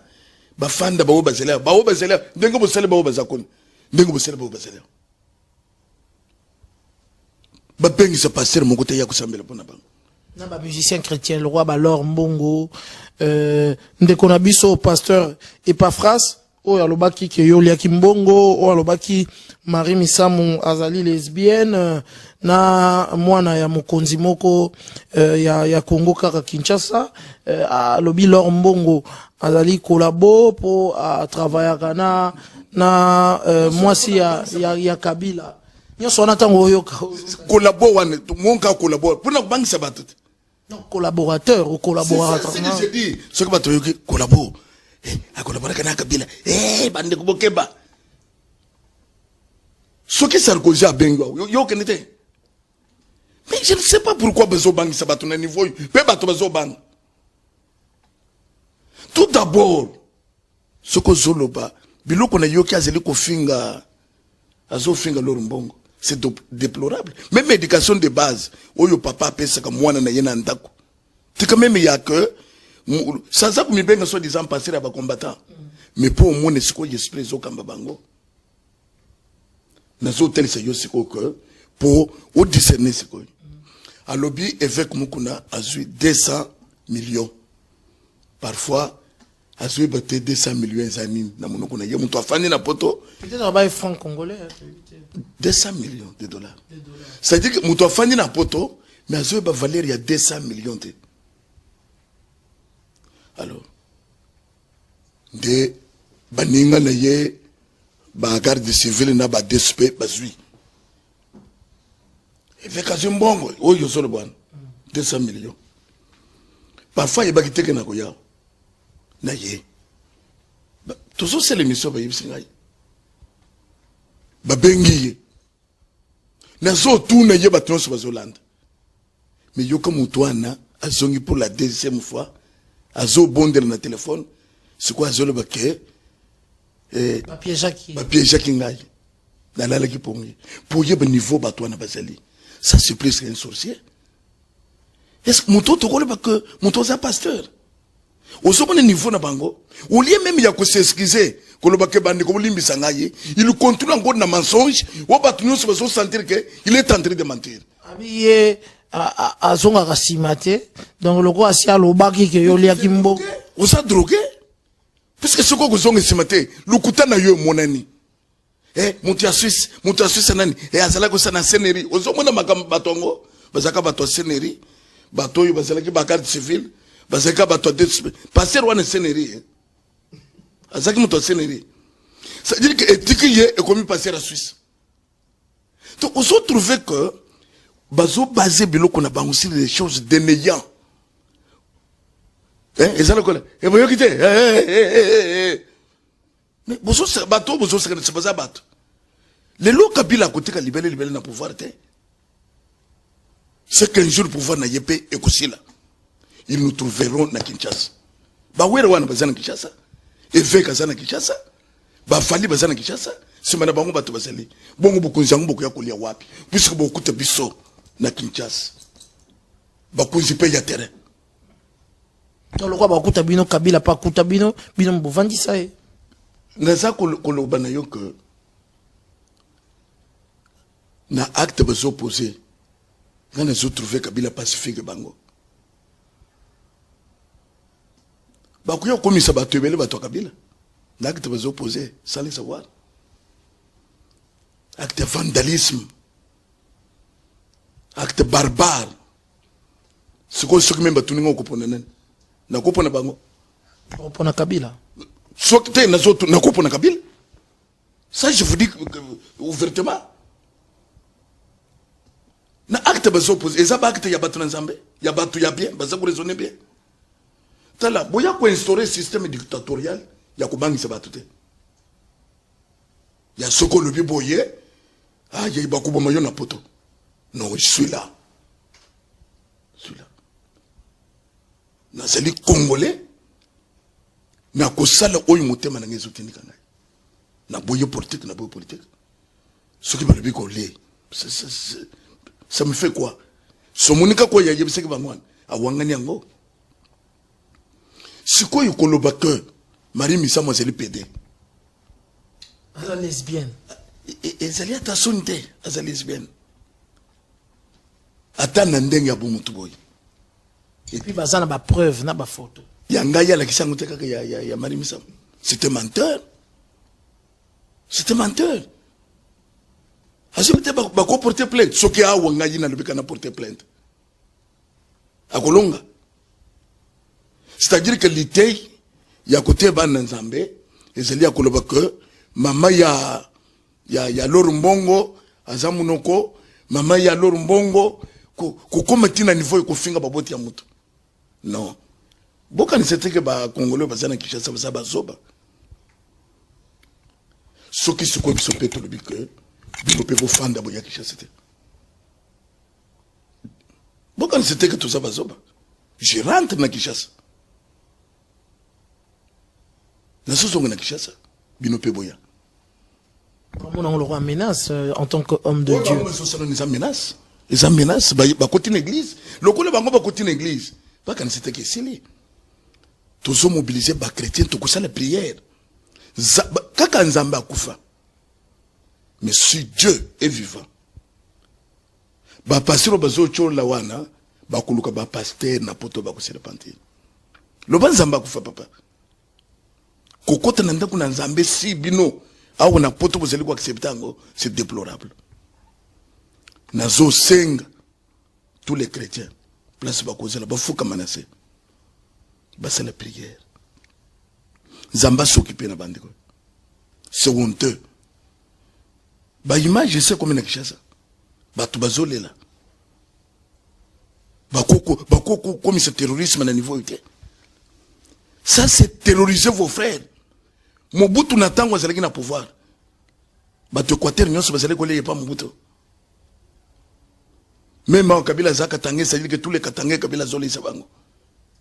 bafanda, baoyo bazali awa, baoyo bazali awa, ndenge bosali, baoyo baza kuna, ndenge bosali, baoyo bazali awa. Babengisa pasteur moko te ya kosambela mpo na bango. Na bamusicien chrétien, le roi Balor Mbongo, ndeko na biso pasteur Epaphras oyo alobaki ke yo oliaki mbongo, oyo alobaki Marie Misamu azali lesbienne, na mwana ya mokonzi moko ya Congo kaka Kinshasa, alobi Lor Mbongo azali collabo mpo atravaillaka na mwasi ya Kabila. Nyonso wana, ntango oyoka? Collabo wana monka, collabo mpona kobangisa bato te. Non, collaborateur ou collaborateur. C'est ce que je dis. Soki bato oyoki collabo, akolaboraka na Kabila, bandeko bokeba. Soki Sarkozy abengi yo, okende te. Mais je ne sais pas pourquoi bazobangisa bato na niveau oyo, mpe bato bazobanga. Tout d'abord, soki ozoloba biloko nayoki, azali kofinga, azofinga Lor Mbongo, c'est déplorable. Même éducation de base oyo papa apesaka mwana na ye na ndako, tika même ya que saza komibenga soi disant pasteur ya bacombattant. Mais mpo omona sikoyo esprit ezokamba bango, nazotelisa yo sikoyo ke mpo odiscerne sikoyo. Alobi évêque Mukuna azwi 200 millions. Parfois azoyeba te 200 millions eza nini na monoko na ye, moto afandi na poto. Peut-être abaye franc congolais. 200 millions de dollars, c'est-à-dire que moto afandi na poto, mais azoyeba valeur ya 200 millions te. Alors nde baninga na ye, bagarde civile na baDSP, bazwi évêque azwi mbongo oyo ozoloba wana, 200 millions. Parfois ayebaki teke na koya na ye. Tozosala émission, bayebisi ngai babengi ye, nazotuna ye, bato nyonso bazolanda. Mais yoka, moto wana azongi pour la deuxième fois, azobondela na telefone. Sikoyo azoloba ke bapiégeaki. Bapiégeaki ngai, nalalaki pongi. Po oyeba niveau bato wana bazali, ça c'est plus qu'un sorcier. Est ce que moto tokoloba ke moto aza pasteur, ozomona niveau na bango, au lieu même ya kos'excuser, koloba ke bandeko bolimbisa ngai, il continue encore na mensonge oyo bato nyonso bazosentir ke il est en train de mentir. Abi ye azongaka nsima te, donc lokola asi alobaki ke yo oliaki mbongo. Oza drogué, puisque soki okozonga nsima te, lokuta na yo emonani. Moto ya Suisse, moto ya Suisse nani? Azalaki kosala na CNRI. Ozomona makambo, bato yango bazalaka bato ya CNRI, bato oyo bazalaki bagarde civile, bazalaki bato ya DSP. Pasteur wana CNRI, azalaki moto ya CNRI, c'est-à-dire que etiki ye ekomi pasteur ya Suisse. Donc ozotrouve que bazobase biloko na bango sur des choses de néant. Eza lokola eboyoki te. Mais bato oyo bozosekanisa baza bato. Lelo Kabila akotika libele libele na pouvoir te. C'est qu'un jour pouvoir na ye mpe ekosila. Ils nous trouveront na Kinshasa. Bawere wana baza na Kinshasa, évêque aza na Kinshasa, bafali baza na Kinshasa, nsima na bango bato bazali bongo. Bokonzi yango bokoya kolia wapi, puisque bokokuta biso na Kinshasa, bakonzi mpe ya terrain? To lokwa bakuta bino, Kabila pa akuta bino, bino bovandisa ye. Naza koloba na yo ke na acte bazopose, nga nazotrouve Kabila pacifique. Bango bakoya kokomisa bato ebele bato ya Kabila na acte bazopose sans le savoir, acte ya vandalisme, acte barbare. Sikoyo soki meme batuni nga, okopona nani? Nakopona bango. Opona Kabila? Soki te, nakopona Kabila. Ça, je vous dis ouvertement, na acte bazopose eza baacte ya bato na Nzambe, ya bato ya bien, baza koraisonne bien. Tala, boya koinstaurer système dictatorial ya kobangisa bato te, ya soki olobi boye, aye bakoboma yo na poto. Non, je suis là, je suis là, nazali Congolais, nakosala oyo motema na ngai ezotindika ngai. Naboyi politique, naboyi politique. Soki balobi kolie, ça me fait quoi? Somoni kaka oyo ayebisaki bango wana, awangani yango. Sikoyo koloba ke Marie Misamu azali pédé, aza lesbienne. Ezali ata soni te. Aza lesbienne ata na ndenge ya bomotu boye. Et puis baza na bapreuve na bafoto. Ya ngai alakisi yango te, kaka ya Marie Misamu. C'était menteur, c'était menteur. Azobi te bakoporte plainte. Soki awa ngai nalobi kana porte plainte, akolonga. C'est-à-dire que litei ya koteya bana na Nzambe ezali ya koloba ke mama ya Lor Mbongo aza monoko, mama ya Lor Mbongo, kokóma ntina niveau ekofinga baboti ya moto. Non, bokanisa te ke Bakongolais baza na Kinshasa baza bazoba. Soki sikoyo biso mpe tolobi ke bino mpe bofanda, boya Kinshasa te, bokanisa te ke toza bazoba. Je rentre na Kinshasa, nazozonga na Kinshasa, bino mpe boya. Omona yango lokola menace en tant que homme de Dieu? Ezosala, eza menace, eza menace. Bakoti na église, lokola bango bakoti na église, bakanisi teke esili. Tozomobilize bachrétien, tokosala prière kaka Nzambe akufa. Mais si Dieu est vivant, bapasteur oyo bazotyola wana, bakoluka bapasteur na poto bakose repentir. Loba Nzambe akufa, papa. Kokota na ndako na Nzambe, si bino awa na poto bozali koaccepte yango, c'est déplorable. Nazosenga tous les chrétiens, place bakozala, bafukama na se, basala prière, Nzambe asokipe na bandeko. C'est honteux. Baimage ese ekomi na Kinshasa, bato bazolela. Bakokomisa terrorisme na niveau oyo te. Ça, c'est terroriser vos frères. Mobutu na ntango azalaki na pouvoir, bato Équateur nyonso bazali kolia epa Mobutu. Même awa Kabila aza Katangais, c'est-à-dire que tous les Katangais, Kabila azolisa bango.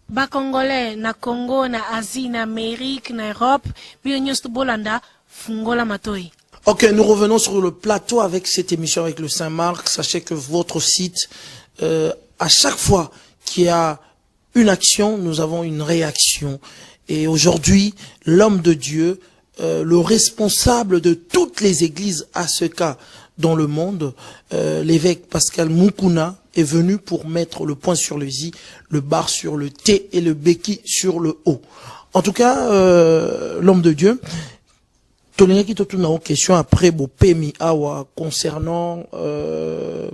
Bacongolais na Congo, na Asie, na Amérique, na Europe, bino nyonso bolanda, fungola matoi. Ok, nous revenons sur le plateau avec cette émission avec le Saint-Marc. Sachez que votre site, à chaque fois qu'il y a une action, nous avons une réaction. Et aujourd'hui, l'homme de Dieu, le responsable de toutes les églises à ce cas dans le monde, l'évêque Pascal Mukuna, est venu pour mettre le point sur le i, le bar sur le T et le béqui sur le O. En tout cas, l'homme de Dieu, tolingaki totuna o question après bopemi awa concernant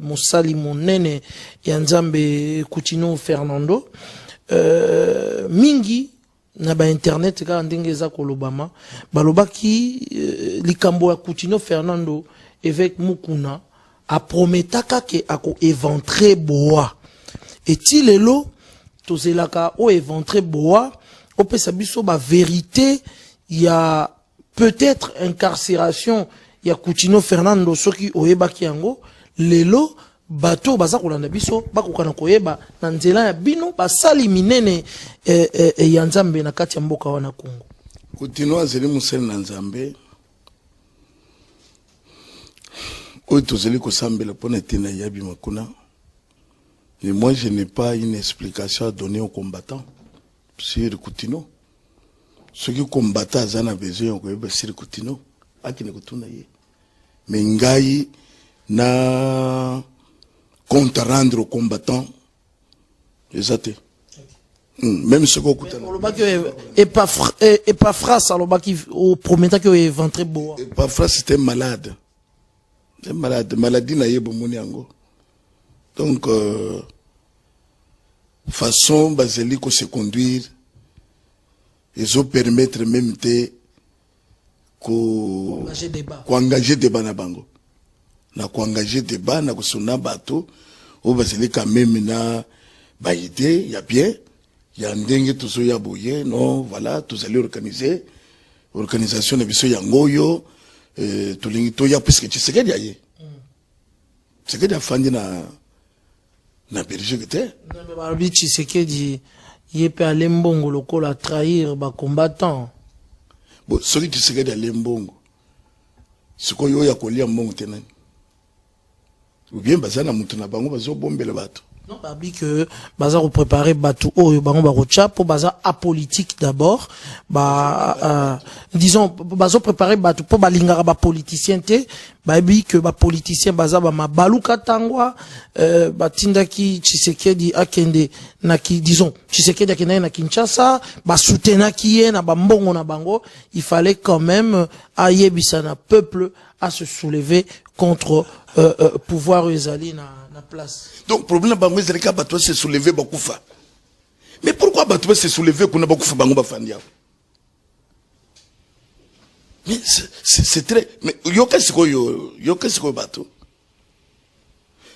mosali monene ya Nzambe Kutino Fernando. Mingi na bainternet kaka ndenge eza kolobama, balobaki likambo ya Kutino Fernando, évêque Mukuna aprometaka ke akoéventrer boa. Eti lelo tozelaka oéventrer boa, opesa biso bavérité ya peut-être incarcération ya Kutino Fernando. Soki oyebaki yango lelo. bato oyo baza kolanda biso bakoka na koyeba na nzela ya bino basali minene eh, eh, eh, ya Nzambe na kati ya mboka wana Congo. Kutino azali mosali na Nzambe oyo tozali kosambela mpo na ete na ye abima kuna. Mais moi, je n'ai pas une explication à donner aux combattants sur Kutino. Soki combattant aza na besoin ya koyeba sur Kutino, akende kotuna ye. Mais ngai na compte à rendre aux combattants eza te. Même soki okutana. Olobaki Epaphras alobaki oprometaki oyo éventré boa. Epaphras c'était malade. C'est malade, maladie na ye bomoni yango. Donc façon bazali ko se conduire ezo permettre même te ko ko engager débat na bango. Na ko engager débat na kosona bato oyo bazali quand même na ba idée ya bien ya ndenge tozoya boye non voilà tozali organiser organisation na biso yango oyo tolingi toya puisque Tshisekedi aye. Tshisekedi afandi na Belgique te. Balobi Tshisekedi ye mpe ale mbongo lokola trahir ba combattant. Bon, soki Tshisekedi ale mbongo sikoyo oyo akolia mbongo te nani? Ou bien baza na mutu na bango bazobombela bato. Non, babi que baza ko préparer bato oyo bango bakotya mpo baza apolitique d'abord ba disons bazo préparer bato mpo balingaka bapoliticien te. Bayebi que bapoliticien baza bamabaluka tangwa batindaki Tshisekedi akende na ki, disons Tshisekedi akendaki na Kinshasa, basoutenaki ye na bambongo na bango. Il fallait quand même ayebisa na peuple à se soulever contre pouvoir oyo ezali na place. Donc problème na bango ezali kaka bato se soulever bakufa. Mais pourquoi bato ba se soulever kuna bakufa, bango bafandi awa? Mais c'est très, mais yoka sikoyo, yoka sikoyo bato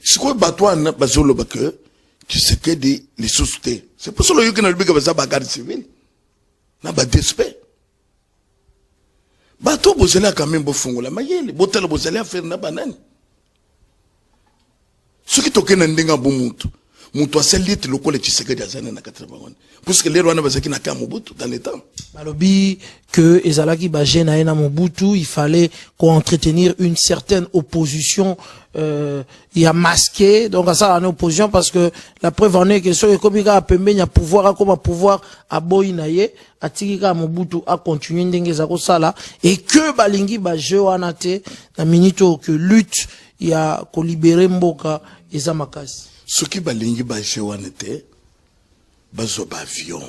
sikoyo bato wana bazoloba que Tshisekedi lisusu te. C'est pour cela oyoki na lobika baza bagarde civile na badespe. Bato bozali quand même bofungola mayele, botala bozali affaire na banani. Soki tokende na ndenge ya bomutu, moto asali ete lokola Tshisekedi azali na kati na bango wana, puisque lero wana bazalaki na ka Mobutu dans le temps. Balobi que ezalaki baje na ye na Mobutu, il fallait koentretenir une certaine opposition ya masqué. Donc asala na opposition parce que la preuve en est que soki ekomi kaka pembeni ya pouvoir, akoma pouvoir, aboyi na ye, atiki kaka Mobutu acontinue ndenge eza kosala. Et que balingi baje wana te na minute oyo que lutte ya kolibere mboka eza makasi. Soki balingi baje wana te, bazwa baavion,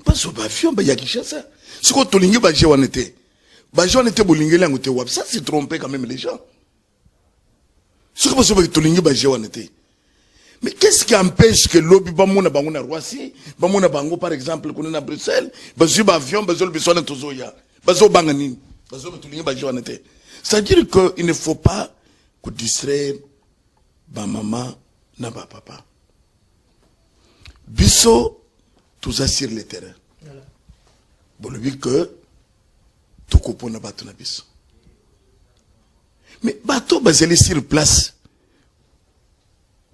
bazwa baavion ya Kinshasa. Sikoyo tolingi baje wana te, baje wana te, bolingeli yango te wapi? Ça, c'est tromper quand même les gens. Soki bazobaki tolingi baje wana te, mais qu'est-ce qui empêche que lobi bamona bango na Roissy, bamona bango par exemple kuna na Bruxelles, bazwi baavion, bazoloba biso wana tozoya? Bazobanga nini? Bazoba tolingi baje wana te. C'est-à-dire que il ne faut pas kodistraire bamama na bapapa. Biso toza sur le terrain. Bolobi que tokopona bato na biso, mais bato bazali sur place,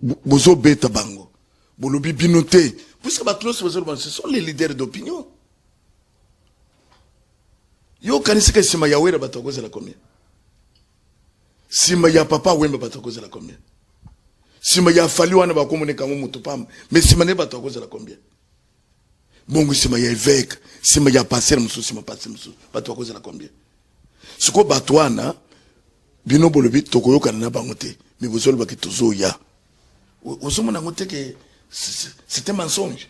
bozobeta bango, bolobi bino te, puisque bato nyonso bazoloba, ce sont les leaders d'opinion. Yo okanisika nsima ya Wera bato bakozala combien? Nsima ya Papa Wemba bato bakozala combien? Nsima ya Fally wana bakomoneka yango moto pamba, mais nsima nde bato bakozala combien? Bongo nsima ya évêque, nsima ya pasteur mosusu, nsima pasteur mosusu, bato bakozala combien? Sikoyo bato wana bino bolobi tokoyokana na bango te, mais bozolobaki tozoya. Ozomona yango te ke c'est un mensonge,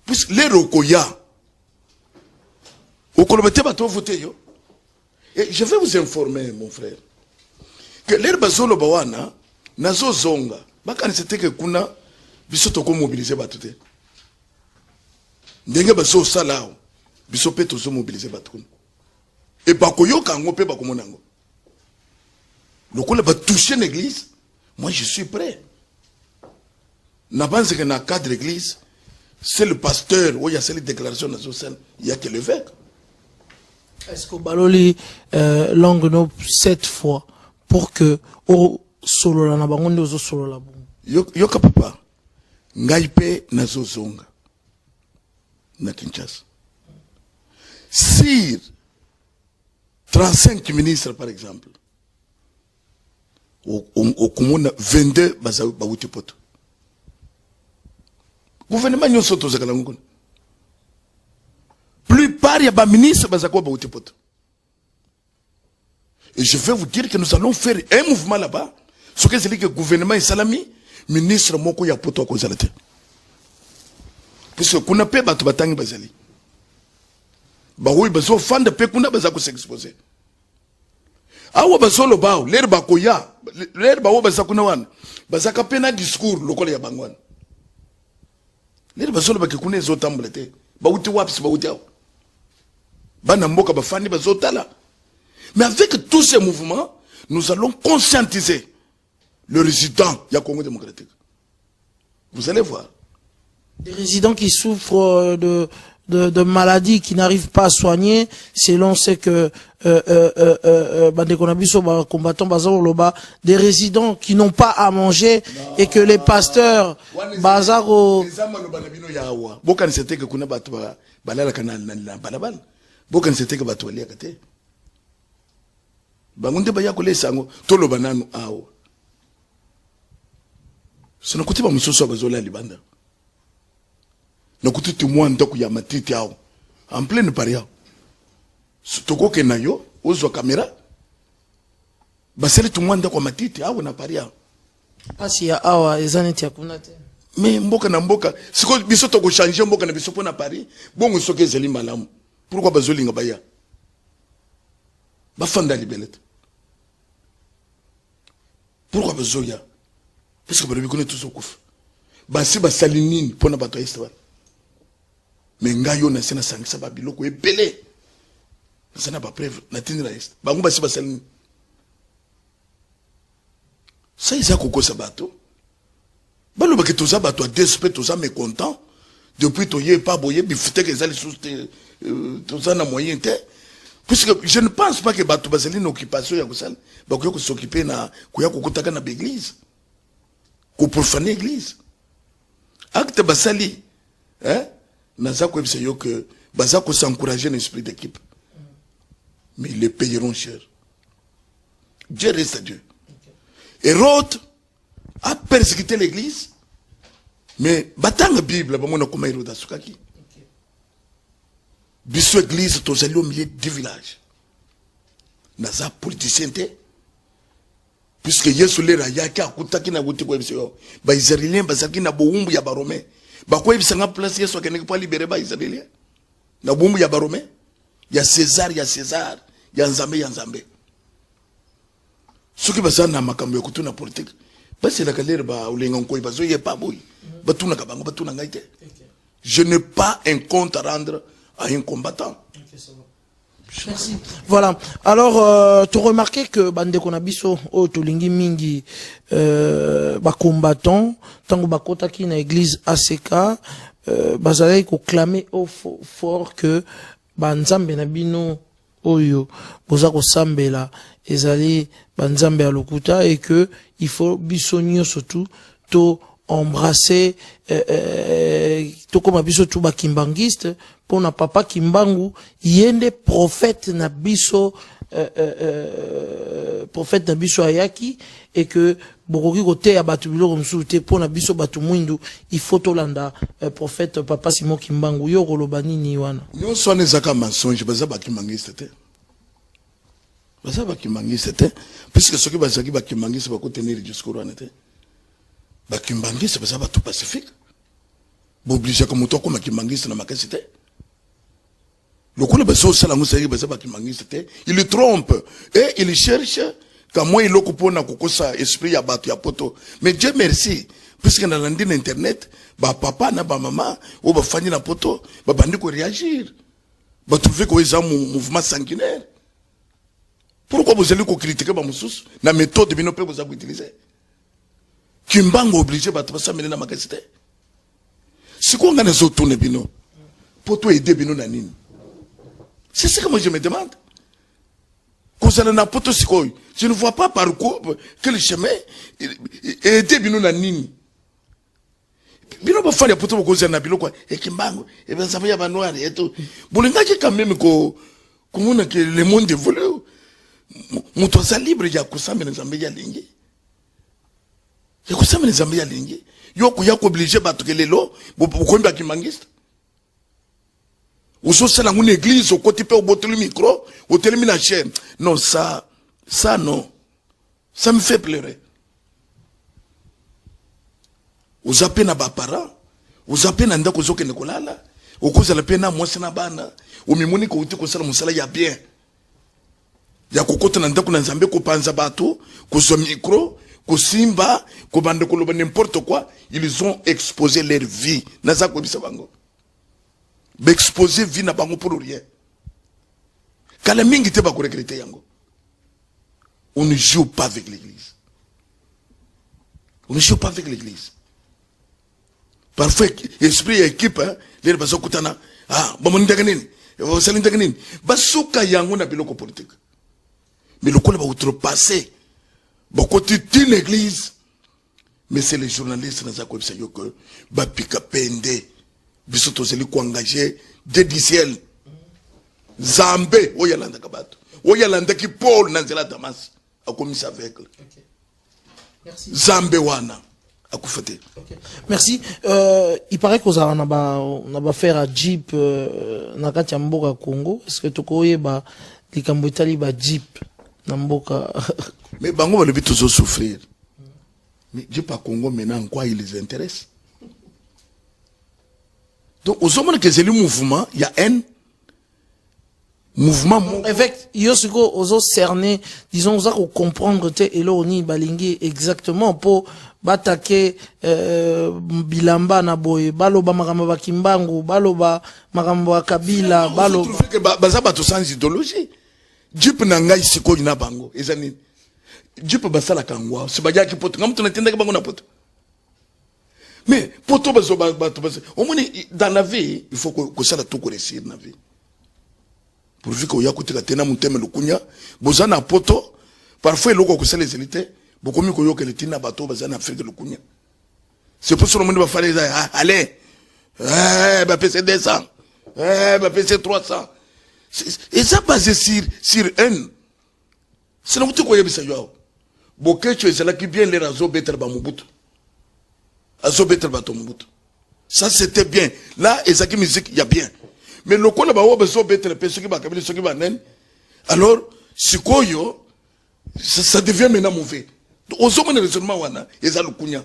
puisque lero okoya okoloba te bato bavote yo. Et je vais vous informer, mon frère, que lero bazoloba wana nazozonga, bakanisa te ke kuna biso tokomobilize bato te. Ndenge bazosala awa, biso mpe tozomobilize bato kuna e bakoyoka yango mpe bakomona yango lokola batouche na église. Moi, je suis prêt nabanzeke na cadre église. C'est le pasteur oyo asali déclaration nazosala, yake l'évêque. Est-ce que obaloli langue no 7 fois pour que osolola na bango nde ozosolola bongo? Yoka papa, ngai mpe nazozonga na Kinshasa. Sur 35 ministres par exemple, okomona 22 baza bawuti poto. Gouvernement nyonso tozalaka nango kuna, plupart ya baministre bazalaka bawuti poto. Et je vais vous dire que nous allons faire un mouvement là-bas. Soki ezali ke gouvernement esalami, ministre moko ya poto akozala te, puisque kuna mpe bato batangi bazali, baoyo bazofanda mpe kuna baza kos'exposer. Awa bazoloba awa, lere bakoya, lere baoyo baza kuna wana bazaka mpe na discours lokola ya bango wana. Lere bazolobaki kuna ezotambola te, bauti wapi? Si bauti awa, bana mboka bafandi bazotala. Mais avec tous ces mouvements, nous allons conscientiser le résident ya Congo démocratique, vous allez voir. Des résidents qui souffrent de maladies qui n'arrivent pas à soigner, selon ce que bandeko na biso ba combattants bazoloba, des résidents qui n'ont pas à manger et que les pasteurs bazaro. Eza maloba na bino ya awa. Bokanisa te ke kuna bato balalaka na balabala. Bokanisa te ke bato baliaka te. Bango nde baya kolesa yango. Toloba nanu awa. Sino kuti bamosusu bazola libanda. Nakuti ti mwa ndako ya matiti awa en pleine Paris awa. Tokokenda yo ozwa caméra, basali ti mwa ndako ya matiti awa na Paris awa. Pasi ya awa eza neti ya kuna te. Mais mboka na mboka, sikoyo biso tokochanger mboka na biso mpo na Paris bongo? Soki ezali malamu, pourquoi bazolinga baya bafanda libele te? Pourquoi bazoya? Parce que balobi kuna tozokufa. Basi basali nini mpona bato ya Est wana? Mais ngai oyo nasi nasangisa babiloko ebele, naza na bapreuve, natindi na Est. Bango basi basali nini? Sa eza kokosa bato. Balobaki toza bato ya des mpe toza mécontent depuis toye pa boyebi futeke eza lisusu te, toza na moyen te, puisque je ne pense pas que bato bazali na occupation ya kosala bakoya kos'occuper na koya kokutaka na baéglise, koprofaner église. Acte basali, hein? Naza koyebisa yo que baza kos'encourager na esprit d'équipe, mais ils le payeront cher. Dieu reste Dieu. Hérode a persécuté l'église, mais batanga Bible, bamona koma Hérode asukaki. Biso église tozali au milieu du village. Naza politicien te, puisque Yesu lere ayaki akutaki na wuti koyebisa yo baisraélien bazalaki na bowumbu ya baromain. Bakoyebisanga place Yesu akendeki mpo alibérer baisraélien na bowumbu ya baromain? Ya César ya César, ya Nzambe ya Nzambe. Soki baza na makambo ya kotuna politike, baselaka lere baolenga nkoi bazoyepa boye, batunaka bango, batuna ngai te. Je n'ai pas un compte à rendre à un combattant. Merci. Voilà. Alors, tu remarquais que bandeko na biso oyo tolingi mingi, ba combattant, tango bakotaki na église ACK, bazalaki koclamer au fort que banzambe na bino oyo boza kosambela ezali banzambe ya lokuta et que il faut biso nyonso tu to embrasser, tokóma biso tu bakimbangiste mpona papa Kimbangu, ye nde prophète na biso, prophète na biso ayaki, et que bokoki koteya bato biloko mosusu te. Mpona biso bato mwindu, il faut tolanda prophète papa Simon Kimbangu. Yo koloba nini wana? Nyonso wana ezaka mensonge. Baza bakimbangiste te, baza bakimbangiste te, puisque soki bazalaki bakimbangiste, bakotenir discours wana te. Bakimbangiste baza bato pacifique. Bobligeaka moto akoma kimbangiste na makasi te. Lokola bazosala yango, ezalaki baza bakimbangiste te. Il trompe et il cherche kamwa eloko mpona kokosa esprit ya bato ya poto. Mais Dieu merci, puisque nalandi na internet, bapapa na bamama oyo bafandi na poto babandi koréagir, batrouve ko eza mouvement sanguinaire. Pourquoi bozali kocritiquer bamosusu na méthode bino mpe boza koutiliser? Kimbangu oblige bato basamele na makasi te. Sikoyo ngai nazotuna bino, mpo toaider bino na nini? C'est ce que moi je me demande. Kozala na poto sikoyo, je ne vois pas par quoi, quel chemin aide bino na nini. Bino bafandi ya poto bokozala na biloko ya kimbangu, ebazama ya banoir eto. Bolingaki quand même ko komona que le monde évolue. Moto aza libre ya kosambela Nzambe ya alingi. Ya kosambela Nzambe ya alingi. Yo koya ko obliger bato ke lelo bokomi ba kimbangiste. Ozosala yango na église, okoti mpe obotoli micro, otelemi na chaîne. Non, ça, ça non. Ça me fait pleurer. Oza mpe na baparent, oza mpe na ndako, ozokende kolala, okozala mpe na mwasi na bana, omimoni kouti kosala mosala ya bien ya kokota na ndako na Nzambe, kopanza bato, kozwa micro, kosimba, kobanda koloba n'importe quoi. Ils ont exposé leur vie. Naza koyebisa bango, baexpose vie na bango pour rien. Kala mingi te bakoregretter yango. On ne joue pas avec l'église, on ne joue pas avec l'église. Parfois esprit ya équipe, hein, lelo bazokutana, ah, bamoni ndenge nini, osali ndenge nini, basuka yango na biloko politique. Mais lokola baoutrepasse, bakoti tina église. Mais c'est les journalistes, naza koyebisa yo ke bapika pende biso tozali koengage Dieu du ciel, Nzambe oyo alandaka bato, oyo alandaki Paul na nzela ya Damas, akomisa aveugle. Nzambe wana akufa te. Merci. Il paraît kozala na baaffaire ya jeep na kati ya mboka Congo. Est ce que tokoyeba likambo etali ba jeep na mboka? Mais bango balobi tozosouffrir, mais jeep ya Congo maintenant, en quoi il les intéresse? Donc ozomona ke ezali mouvement ya haine, mouvement moko. Évêque, yo sikoyo ozocerner, disons oza kocomprendre te eloko nini balingi exactement mpo batake bilamba na boye, baloba makambo ya bakimbangu, baloba makambo ya Kabila, baloba. Trouve que baza bato sans idéologie. Jeep na ngai sikoyo na bango eza nini? Jeep basalaka yango awa. Si badiaki poto, nga moto natindaki bango na poto. Mais poto bazo bato bazo omoni, dans la vie il faut kosala tout, koréussir na vie, pourvu que oya kotika te na motema lokunya. Boza na poto, parfois eloko ya kosala ezali te, bokomi koyokela ntina bato oyo baza na Afrique lokunya. C'est pour cela omoni bafale eza, ah, allez, eh, bapesi 200, eh, bapesi 300. Eza basé sur haine. Sinakuti koyebisa yo awa, Bokecho ezalaki bien lere azobetela bamobutu, azobetela bato Mobutu. Ça c'était bien, là ezalaki musique ya bien. Mais lokola baoyo bazobetela mpe soki bakabili, soki banene, alors sikoyo ça devient maintenant mauvais. Ozomona raisonnement wana eza lokunya.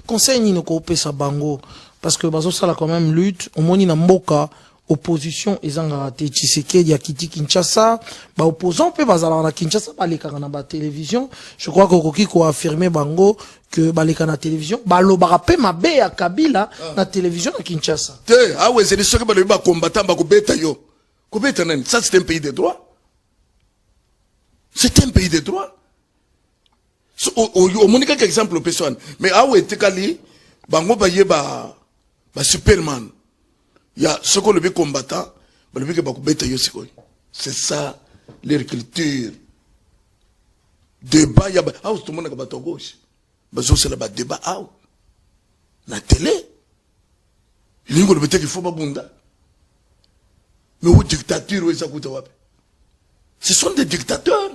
Conseil nini okopesa bango? Parce que bazosala quand même lutte. Omoni na mboka opposition ezangaka te. Tshisekedi akiti Kinshasa, baopposant mpe bazalaka na Kinshasa, balekaka na batélévision. Je crois que okoki koaffirme bango que baleka na télévision, balobaka mpe mabe ya Kabila na télévision na Kinshasa. Te, awa ezali soki balobi bacombattant, bakobeta yo. Kobeta nani? Ça c'est un pays de droit, c'est un pays de droit. So, omoni kaka exemple opesi wana. Mais awa etikali bango baye ba superman ya soki olobi combattant, balobi ke bakobeta yo. Sikoyo c'est ça leur culture. Débat ya awa, tomonaka bato ya gauche bazosala badébat awa na télé. Elingi koloba te qu'il faut babunda. Mais o dictature oyo eza kuta wapi? Ce sont des dictateurs.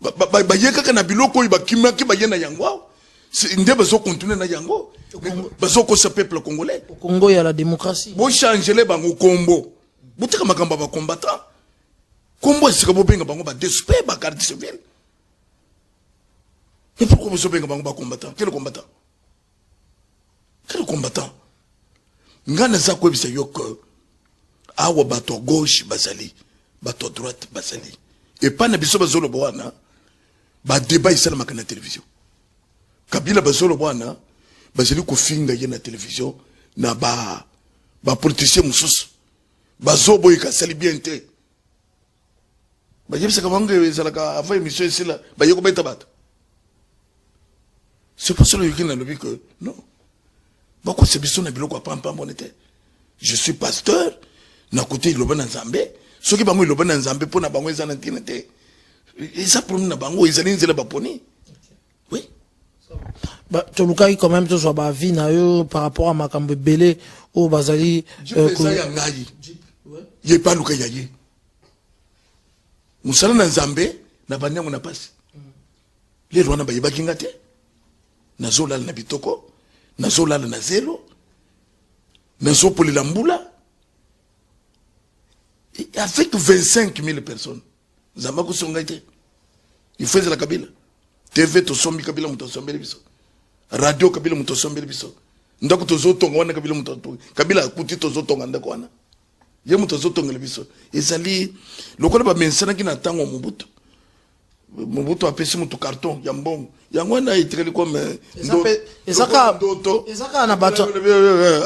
Baye kaka na biloko oyo bakimaki, baye na yango awa. Nde bazocontinue na yango, bazokosa peuple congolais. Au Congo ya la démocratie. Bochangele bango kombo, botika makambo ya bacombattant. Kombo esika bobenga bango badespe, bagarde civile. Mais pourquoi bozobenga bango bacombattant? Quel combattant? Quel combattant? Nga naza koyebisa yo ke awa bato ya gauche bazali, bato ya droite bazali. Epai na biso bazoloba wana, badébat esalamaka na télévision. Kabila bazoloba wana, bazali kofinga ye na télévision na ba bapoliticien mosusu bazoboyeka asali bien te. Bayebisaka bango ezalaka avant émission esila, baye kobeta bato. C'est pour cela yoki nalobi que non, bakosa biso na biloko ya pampambone te. Je suis pasteur, nakote liloba na Nzambe. Soki bango eloba na Nzambe mpo na bango eza na ntina te, eza problème na bango, ezali nzela baponi. Oui. Ba, tolukaki quand même tozwa ba avis na yo par rapport à makambo ebele oyo bazali eza ya ngai, ye mpe aluka ya ye mosala na Nzambe na bandi yango na pasi. Lelo wana bayebaki nga te, nazolala na bitoko, nazolala na zelo, nazopolela mbula avec 25 000 personnes. Nzambe akosunga ngai te. Il faut ezala Kabila TV tosombi, Kabila moto asombeli biso radio, Kabila moto asombeli biso ndako tozotonga wana, Kabila moto, Kabila akuti tozotonga ndako wana, ye moto azotongela biso. Ezali lokola bamensanaki na ntango ya Mobutu. Mobutu apesi moto carton ya mbongo, yango wana etikali comme Eza kaka na bato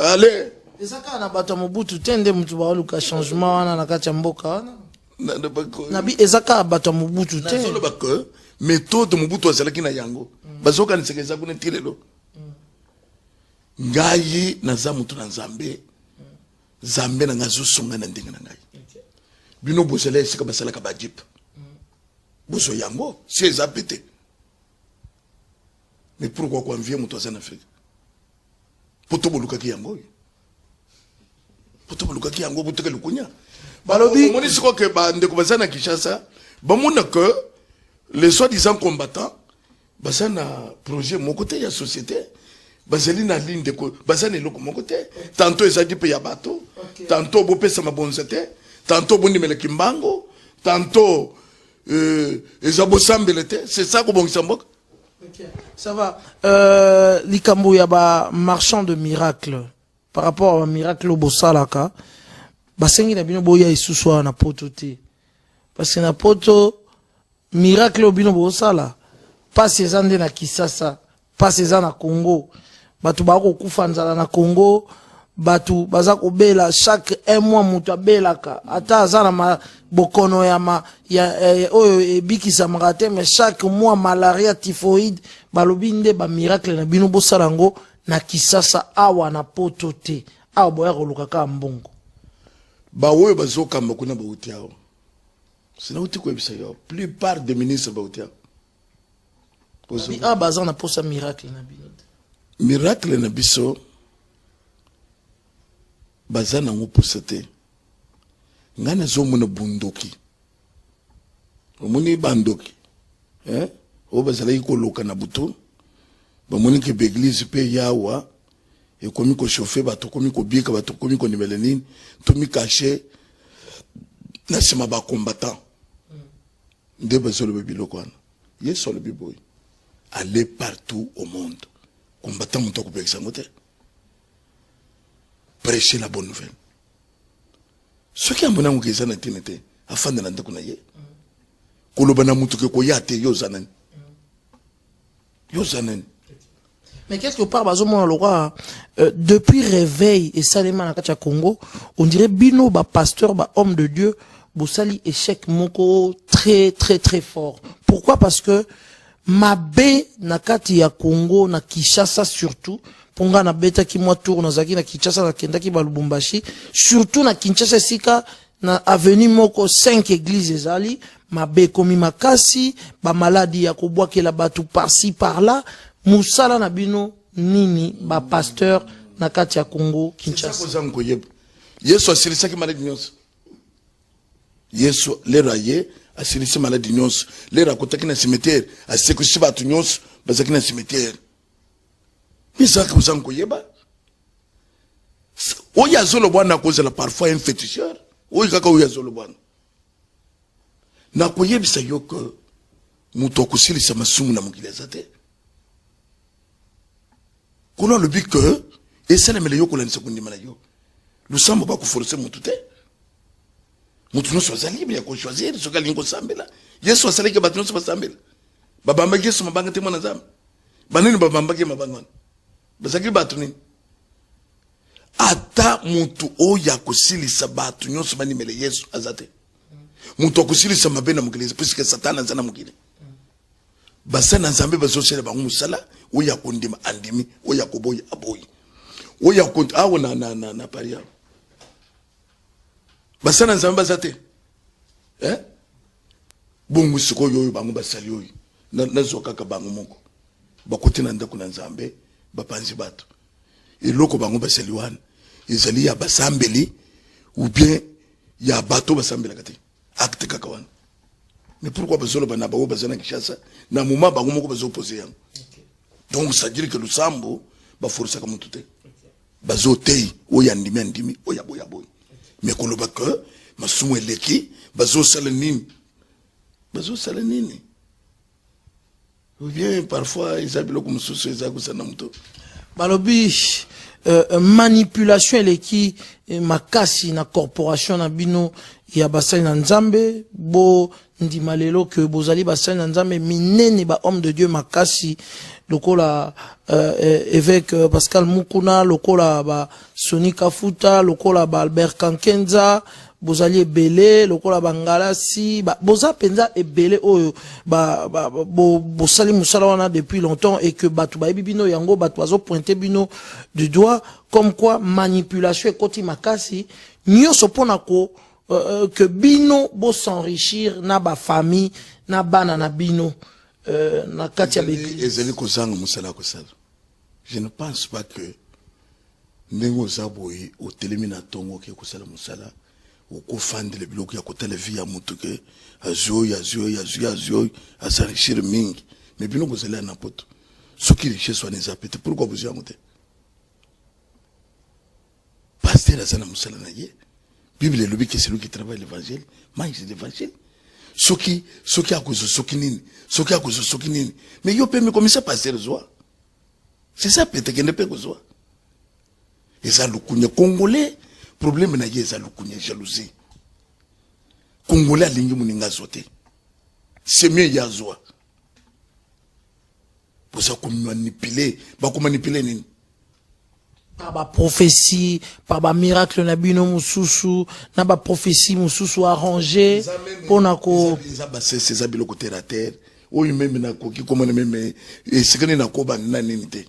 Ale. Eza kaka na bato ya Mobutu te nde motu baoluka changement wana na kati ya mboka wana. Nabi eza kaka bato ya Mobutu te. Nazoloba ke méthode Mobutu azalaki na yango, bazokanisaka eza kuna ti lelo. Ngai naza moto na Nzambe. Nzambe na ngai azosunga na ndenge na ngai. Bino bozala esika basalaka bajeep, bozwa yango si eza pete. Mais pourquoi koenvier moto aza na Afrique? Po to bolukaki yango oyo, po to bolukaki yango, boteka lukunya. Balobi omoni sikoyo ke bandeko baza na Kinshasa bamona que les soi-disant combattants baza na projet moko te ya société, bazali na ligne de, baza na eloko moko te. Tantôt ezalaki mpe ya bato, tantôt bopesa mabonza te, tantôt bondimelaki mbango, tantôt eza bosambela te. C'est ça kobongisa mboka? Okay. Ça va. Likambo ya ba marchand de miracle, par rapport à miracle oyo bosalaka, basengi na bino boya lisusu awa na Poto te, parce que na Poto miracle oyo bino bosala, pasi eza nde na Kisasa, pasi eza na Congo, bato bakokufa nzala na Congo, bato baza kobela chaque un mois, moto abelaka ata aza na ma, bokono ya, ma, ya oyo ebikisamaka te, mais chaque mois malaria, typhoïde. Balobi nde bamiracle na bino bosala yango na Kisasa, awa na Poto te. Awa boya koluka kaka mbongo. Baoyo bazokamba kuna bauti awa. Sinauti koyebisa yo, plupart des ministres bauti awa. Awa baza na posa miracle na bino te. Miracle na biso baza nango posa te. Ngai nazomona bundoki, omoni bandoki oyo bazalaki koloka na butu, bamoni ke baeglise mpe yawa ekomi kochauffe, bato komi kobika, bato komi kondimela nini, tomikashe na nsima bacombattant nde bazoloba biloko wana. Yesu alobi boye: "Aller partout au monde." Combattant moto akopekisa yango te. Prêcher la bonne nouvelle. Soki amoni yango eza na ntina te, afanda na ndako na ye. Koloba na motu ke koya te, yo oza nani? Yo oza nani? Mais quelque part bazomona lokwa depuis réveil esalema na kati ya Congo, on dirait bino bapasteur, bahomme de Dieu, bosali échec moko très très très fort. Pourquoi? Parce que mabe na kati ya Congo, na Kinshasa surtout, mpo ngai nabetaki mwa tour, nazalaki na Kinshasa, nakendaki balubumbashi, surtout na Kinshasa esika na avenue moko 5 église ezali, mabe ekomi makasi, bamaladi ya kobwakela bato par-ci par-là. Mosala na bino nini, bapasteur na kati ya Congo Kinshasa? Kozanga koyeba, Yesu asilisaki maladi nyonso. Yesu lero aye asilisi maladi nyonso. Lero akotaki na cimetière, asekwisi bato nyonso bazalaki na cimetière. Ezalaki kozanga koyeba. Oyo azoloba wana akozala parfois un féticheur. Oyo kaka oyo azoloba wana, nakoyebisa yo ke moto akosilisa masumu na mokili aza te. Kuna alobi ke esalemela yo kolandisa kondima na yo. Losambo bakoforce motu te. Motu nyonso aza libre ya kochoisir soki alingi kosambela. Yesu asalaki bato nyonso basambela. Babambaki Yesu mabanga te, mwana Nzambe? Banini babambaki ye mabanga wana? Bazalaki bato nini? Ata motu oyo akosilisa bato nyonso bandimela Yesu aza te. Moto akosilisa mabe na mokili, puisque Satana aza na mokili, basali na Nzambe bazosala bango mosala. Oyo akondima andimi, oyo akoboya aboyi. Oyo awa na Paris awa, basali na Nzambe baza te. Eh? Bongo sikoyo oyo bango basali oyo nazwa kaka bango moko bakoti na ndako na Nzambe bapanzi bato. Eloko bango basali wana ezali ya basambeli ou bien ya bato basambelaka te, acte kaka wana. Mais pourquoi bazoloba na bango baza na Kinshasa na moment bango moko bazopose yango? Donc c'est à dire que losambo baforsaka moto te, bazotei oyo andimi andimi, oyo aboyi aboyi. Mais koloba que masumu eleki, bazosala nini? Bazosala nini? Ou bien parfois eza biloko mosusu eza kosala na moto. Balobi manipulation eleki makasi na corporation na bino ya basali na Nzambe. Bo ndima lelo ke bozali basali na Nzambe minene, ba homme de Dieu makasi lokola évêque Pascal Mukuna, lokola ba Sony Kafuta, lokola ba Albert Kankenza. Bozali ebele lokola bangalasi ba, boza mpenza ebele oyo bosali mosala wana depuis longtemps et que bato bayebi bino yango. Bato bazopointe bino du doigt comme quoi manipulation ekoti makasi nyonso mpona ko que bino bos'enrichir na bafamille na bana na bino na kati ya baeglise. Ezali kozanga mosala ya kosala. Je ne pense pas que ndenge oza boye, otelemi na ntongo, oke kosala mosala, okofandela biloko ya kotala vie ya moto ke azwi oyo, azwi oyo, azwi, azwi oyo, as'enrichir mingi. Mais bino bozali ya na poto, soki richesse wana eza pete, pourquoi bozwi yango te? Pasteur aza na mosala na ye. Bible elobi ke celui qui travaille l'évangile mange l'évangile. Soki akozwa soki nini, soki akozwa soki nini, mais yo mpe mikomisa pasteur, zwa, c'est ça pete, kende mpe kozwa. Eza lukunya. Congolais, problème na ye eza lukunya, jalousie. Congolais alingi moninga azwa te, c'est mieux ye azwa. Boza komanipuler, bakomanipuler nini? Par baprophétie, par bamiracle na bino mosusu, na baprophétie mosusu arrangé mpona ko Eza basese, eza biloko terre à terre oyo même nakoki komona même esika nini nakobanda na nini te.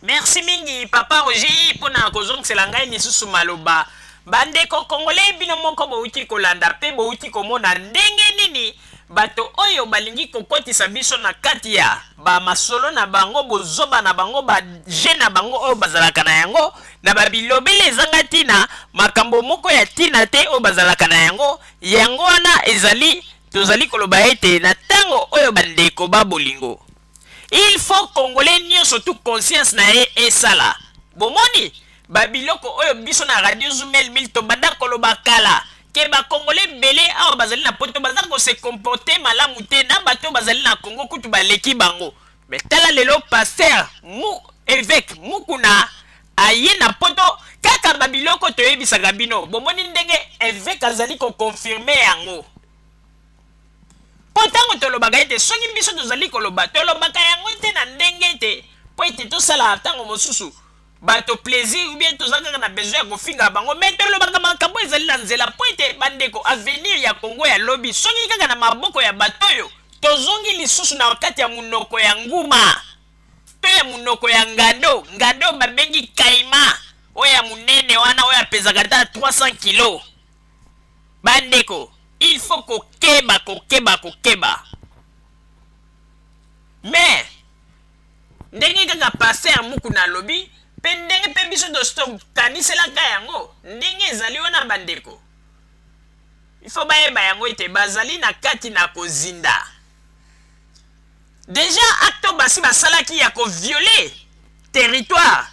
Merci mingi, papa Roger, mpona kozongisela ngai lisusu maloba. Bandeko congolais, bino moko bouti kolanda mpe bouti komona ndenge nini bato oyo balingi kokotisa biso na kati ya bamasolo na bango, bozoba na bango, baje na bango oyo bazalaka na yango, na babilobele ezanga ntina, makambo moko ya ntina te oyo bazalaka na yango. Yango wana ezali tozali koloba ete na ntango oyo, bandeko ba bolingo, il faut congolais nyonso tu conscience na ye esala. Bomoni babiloko oyo biso na Radio Zumel 1000 tobanda koloba kala ke bakongolais ebele awa bazali na poto baza kose comporter malamu te na bato oyo bazali na Congo, kutu baleki bango. Mais tala lelo, pasteur mu évêque Mukuna aye na poto, kaka babiloko toyebisaka bino, bomoni ndenge évêque azali koconfirmer yango. Mpo ntango tolobaka ete soki biso tozali koloba, tolobaka yango te na ndenge ete mpo ete tosala ntango mosusu bato plaisir ou bien toza kaka na besoin ya kofinga bango, mais tolobaka makambo ezali na nzela mpo ete, bandeko, avenir ya Kongo ya lobi soki kaka na maboko ya bato oyo, tozongi lisusu na kati ya monoko ya nguma to ya monoko ya ngando. Ngando babengi kaima, oyo ya monene wana, oyo apezaka ata 300 kilo. Bandeko, il faut kokeba, kokeba, kokeba. Mais ndenge kaka pasteur Mukuna alobi, mpe ndenge mpe biso tokaniselaka yango, ndenge ezali wana, bandeko, il faut bayeba yango ete bazali na kati na kozinda. Déjà acte basi basalaki ya kovioler territoire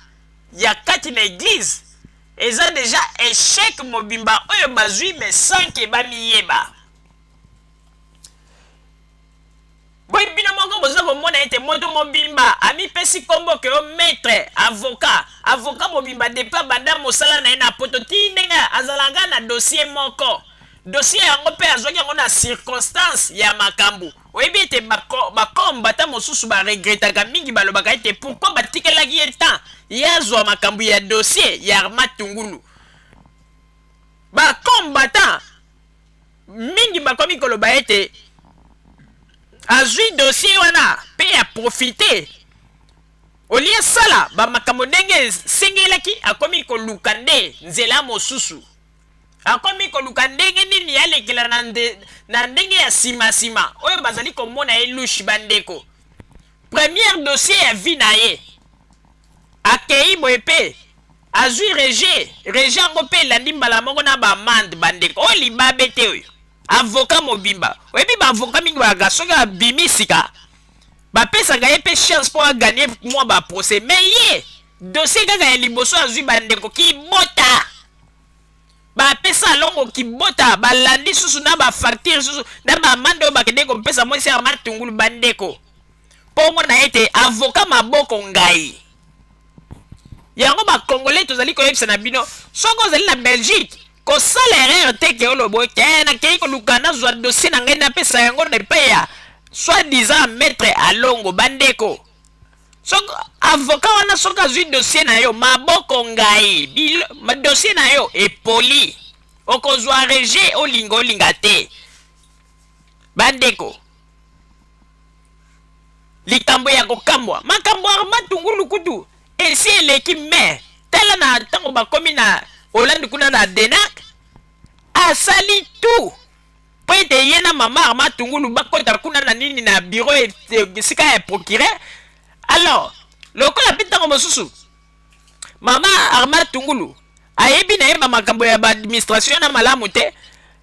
ya kati na église eza déjà échec mobimba oyo bazwi, mais sans ke bamiyeba. Boye bino moko boza komona ete moto mobimba amipesi nkombo ke yo maître avocat, avocat mobimba, depuis abanda mosala na ye na poto ti ndenge azalaka na dossier moko, dossier yango mpe azwaki yango na circonstance ya makambo. Oyebi ete bakombata mosusu baregretaka mingi, balobaka ete pourquoi batikelaki ye temps ye azwa makambo ya dossier ya Arma Tungulu. Bakombata mingi bakomi koloba ete azwi dossier wana mpe aprofite. Olie asala ba makambo ndenge esengelaki, akomi koluka nde nzela mosusu. Akomi koluka ndenge nini alekela na, nde, na ndenge ya sima-sima oyo bazali komona ye louche. Bandeko, première dossier ya vie na ye akei boye mpe azwi rejet. Rejet yango mpe elandi mbala moko na ba amende. Bandeko, oyo libabe te, oyo avocat mobimba. Oyebi ba avocat mingi bayaka soki abimi sika, bapesaka ye mpe chance mpo aganye mwa ba procès, mais ye dossier kaka ya liboso azwi, bandeko, kibota bapesa alongo kibota, balandi susu na ba facture susu na ba amende oyo bakende kopesa mwasi ya matungulu. Bandeko, mpo omona ete avocat maboko ngai yango. Bakongolais, tozali koyebisa na bino, soki ozali na Belgique, kosala erreur te ke oloba ke nakei koluka nazwa dossier na ngai, napesa yango na epai ya soi-disant maître Alongo. Bandeko, soki avocat wana, soki azwi dossier na yo, maboko ngai, dossier na yo epoli, okozwa rejet, olinga olinga te. Bandeko, likambo ya kokambwa, makambo ya matungulu kutu esi eleki, mais tala na ntango bakomi na Hollande kuna na Den Haag, asali tout mpo ete ye na mama Arma Tungulu bakota kuna na nini, na bureau, esika ya procureur. Alors lokola mpe ntango mosusu mama Arma Tungulu ayebi na ye bamakambo ya baadministration na malamu te,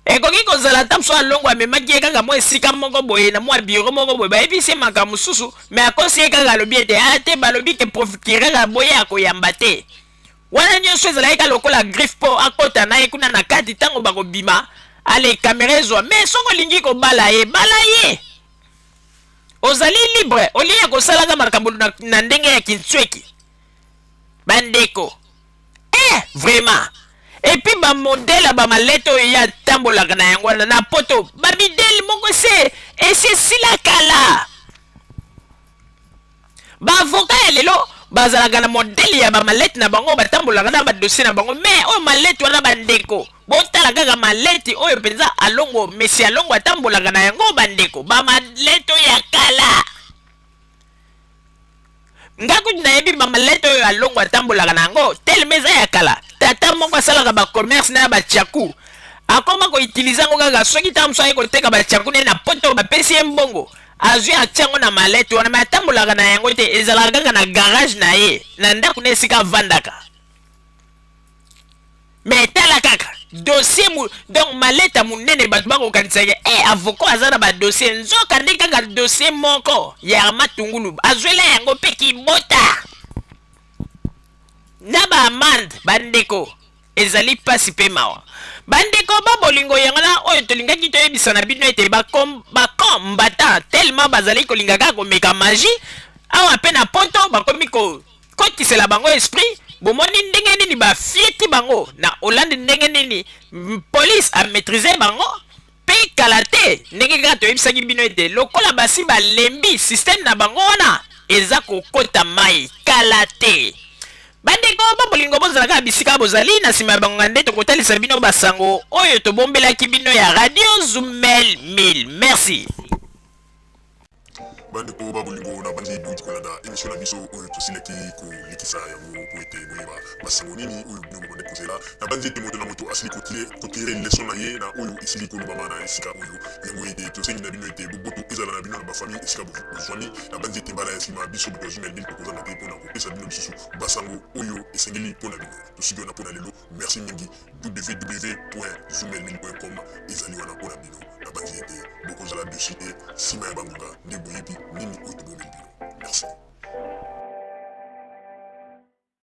ekoki kozala ata mosusu Alongo amemaki ye kaka mwa esika moko boye, na mwa bureau moko boye, bayebisi ye makambo mosusu, mais akosi ye kaka, alobi ete a te, balobi ke procureur aboye, akoyamba te. Wana nyonso ezalaki kaka lokola griffe mpo akɔta na ye kuna na kati. Ntango bakobima, ale kamera ezwa. Mais soki olingi kobala ye, bala ye, ozali libre, olie ya kosalaka makambo na ndenge ya kintsweki. Bandeko, vraiment. Et puis bamodèle ya bamalete oyo ye atambolaka na yango wana na poto, bamodèle moko se esi esila kala. Baavocat ya lelo bazalaka na modèle ya bamalete na bango, batambolaka na badossier na bango. Mais oyo malete wana, bandeko, botala kaka malete oyo mpenza Alongo, mesi Alongo atambolaka na yango. Bandeko, bamalete oyo ya kala, nga kutu nayebi bamalete oyo Alongo atambolaka na yango telema eza ya kala. Tata moko asalaka bacommerce na ya batiaku, akoma koutiliser yango kaka soki ntango mosusu aye koteka batiaku ne na poto, bapesi ye mbongo, azwi, atia yango na malete wana, mais atambolaka na yango te, ezalaka kaka na garage na ye, na ndako na esika avandaka. Mais tala kaka dossier mu, donc maleta monene, bato bakokanisaka avocat aza na badossier, nzoka nde kaka dossier moko ya Arma Tungulu azwela yango mpe kibota na baamende. Bandeko, ezali mpasi mpe mawa. Bandeko babolingo, yango na oyo tolingaki toyebisa na bino ete bakombata tellement bazali kolinga kaka komeka magie awa mpe na poto, bakomi kokotisela bango esprit. Bomoni ndenge nini bafieti bango na Hollande, ndenge nini police amaîtrise bango. Mpe kala te, ndenge kaka toyebisaki bino ete lokola basi balembi système na bango wana eza kokota mai kala te. Bandeko babolingo, bozala kaka bisika bozali. Na nsima ya bangonga nde tokotalisa bino basango oyo tobombelaki bino ya Radio Zumel 1000. Merci. Bandeko babolingo, na bandi bouti kolanda émission na biso oyo tosilaki kolekisa yango po ete boyeba basango nini oyo bino bobande kozela. Na bandi ete moto na moto asili kotirer leçon na ye na oyo esili kolobama na esika oyo. Yango ete tosengi na bino ete boboto ezala na bino na bafamille esika bozwami. Na bandi ete mbala ya nsima, biso bato ya Zumel 1000 tokozanga te mpona kopesa bino lisusu basango oyo esengeli mpona bino. Tosuki wana mpona lelo. Merci mingi. www.zumel1000.com ezali wana mpona bino. Nabanzi ete bokozala dessus te. Nsima ya bangonga nde boyebi nini oyo tobombeli bino. Merci.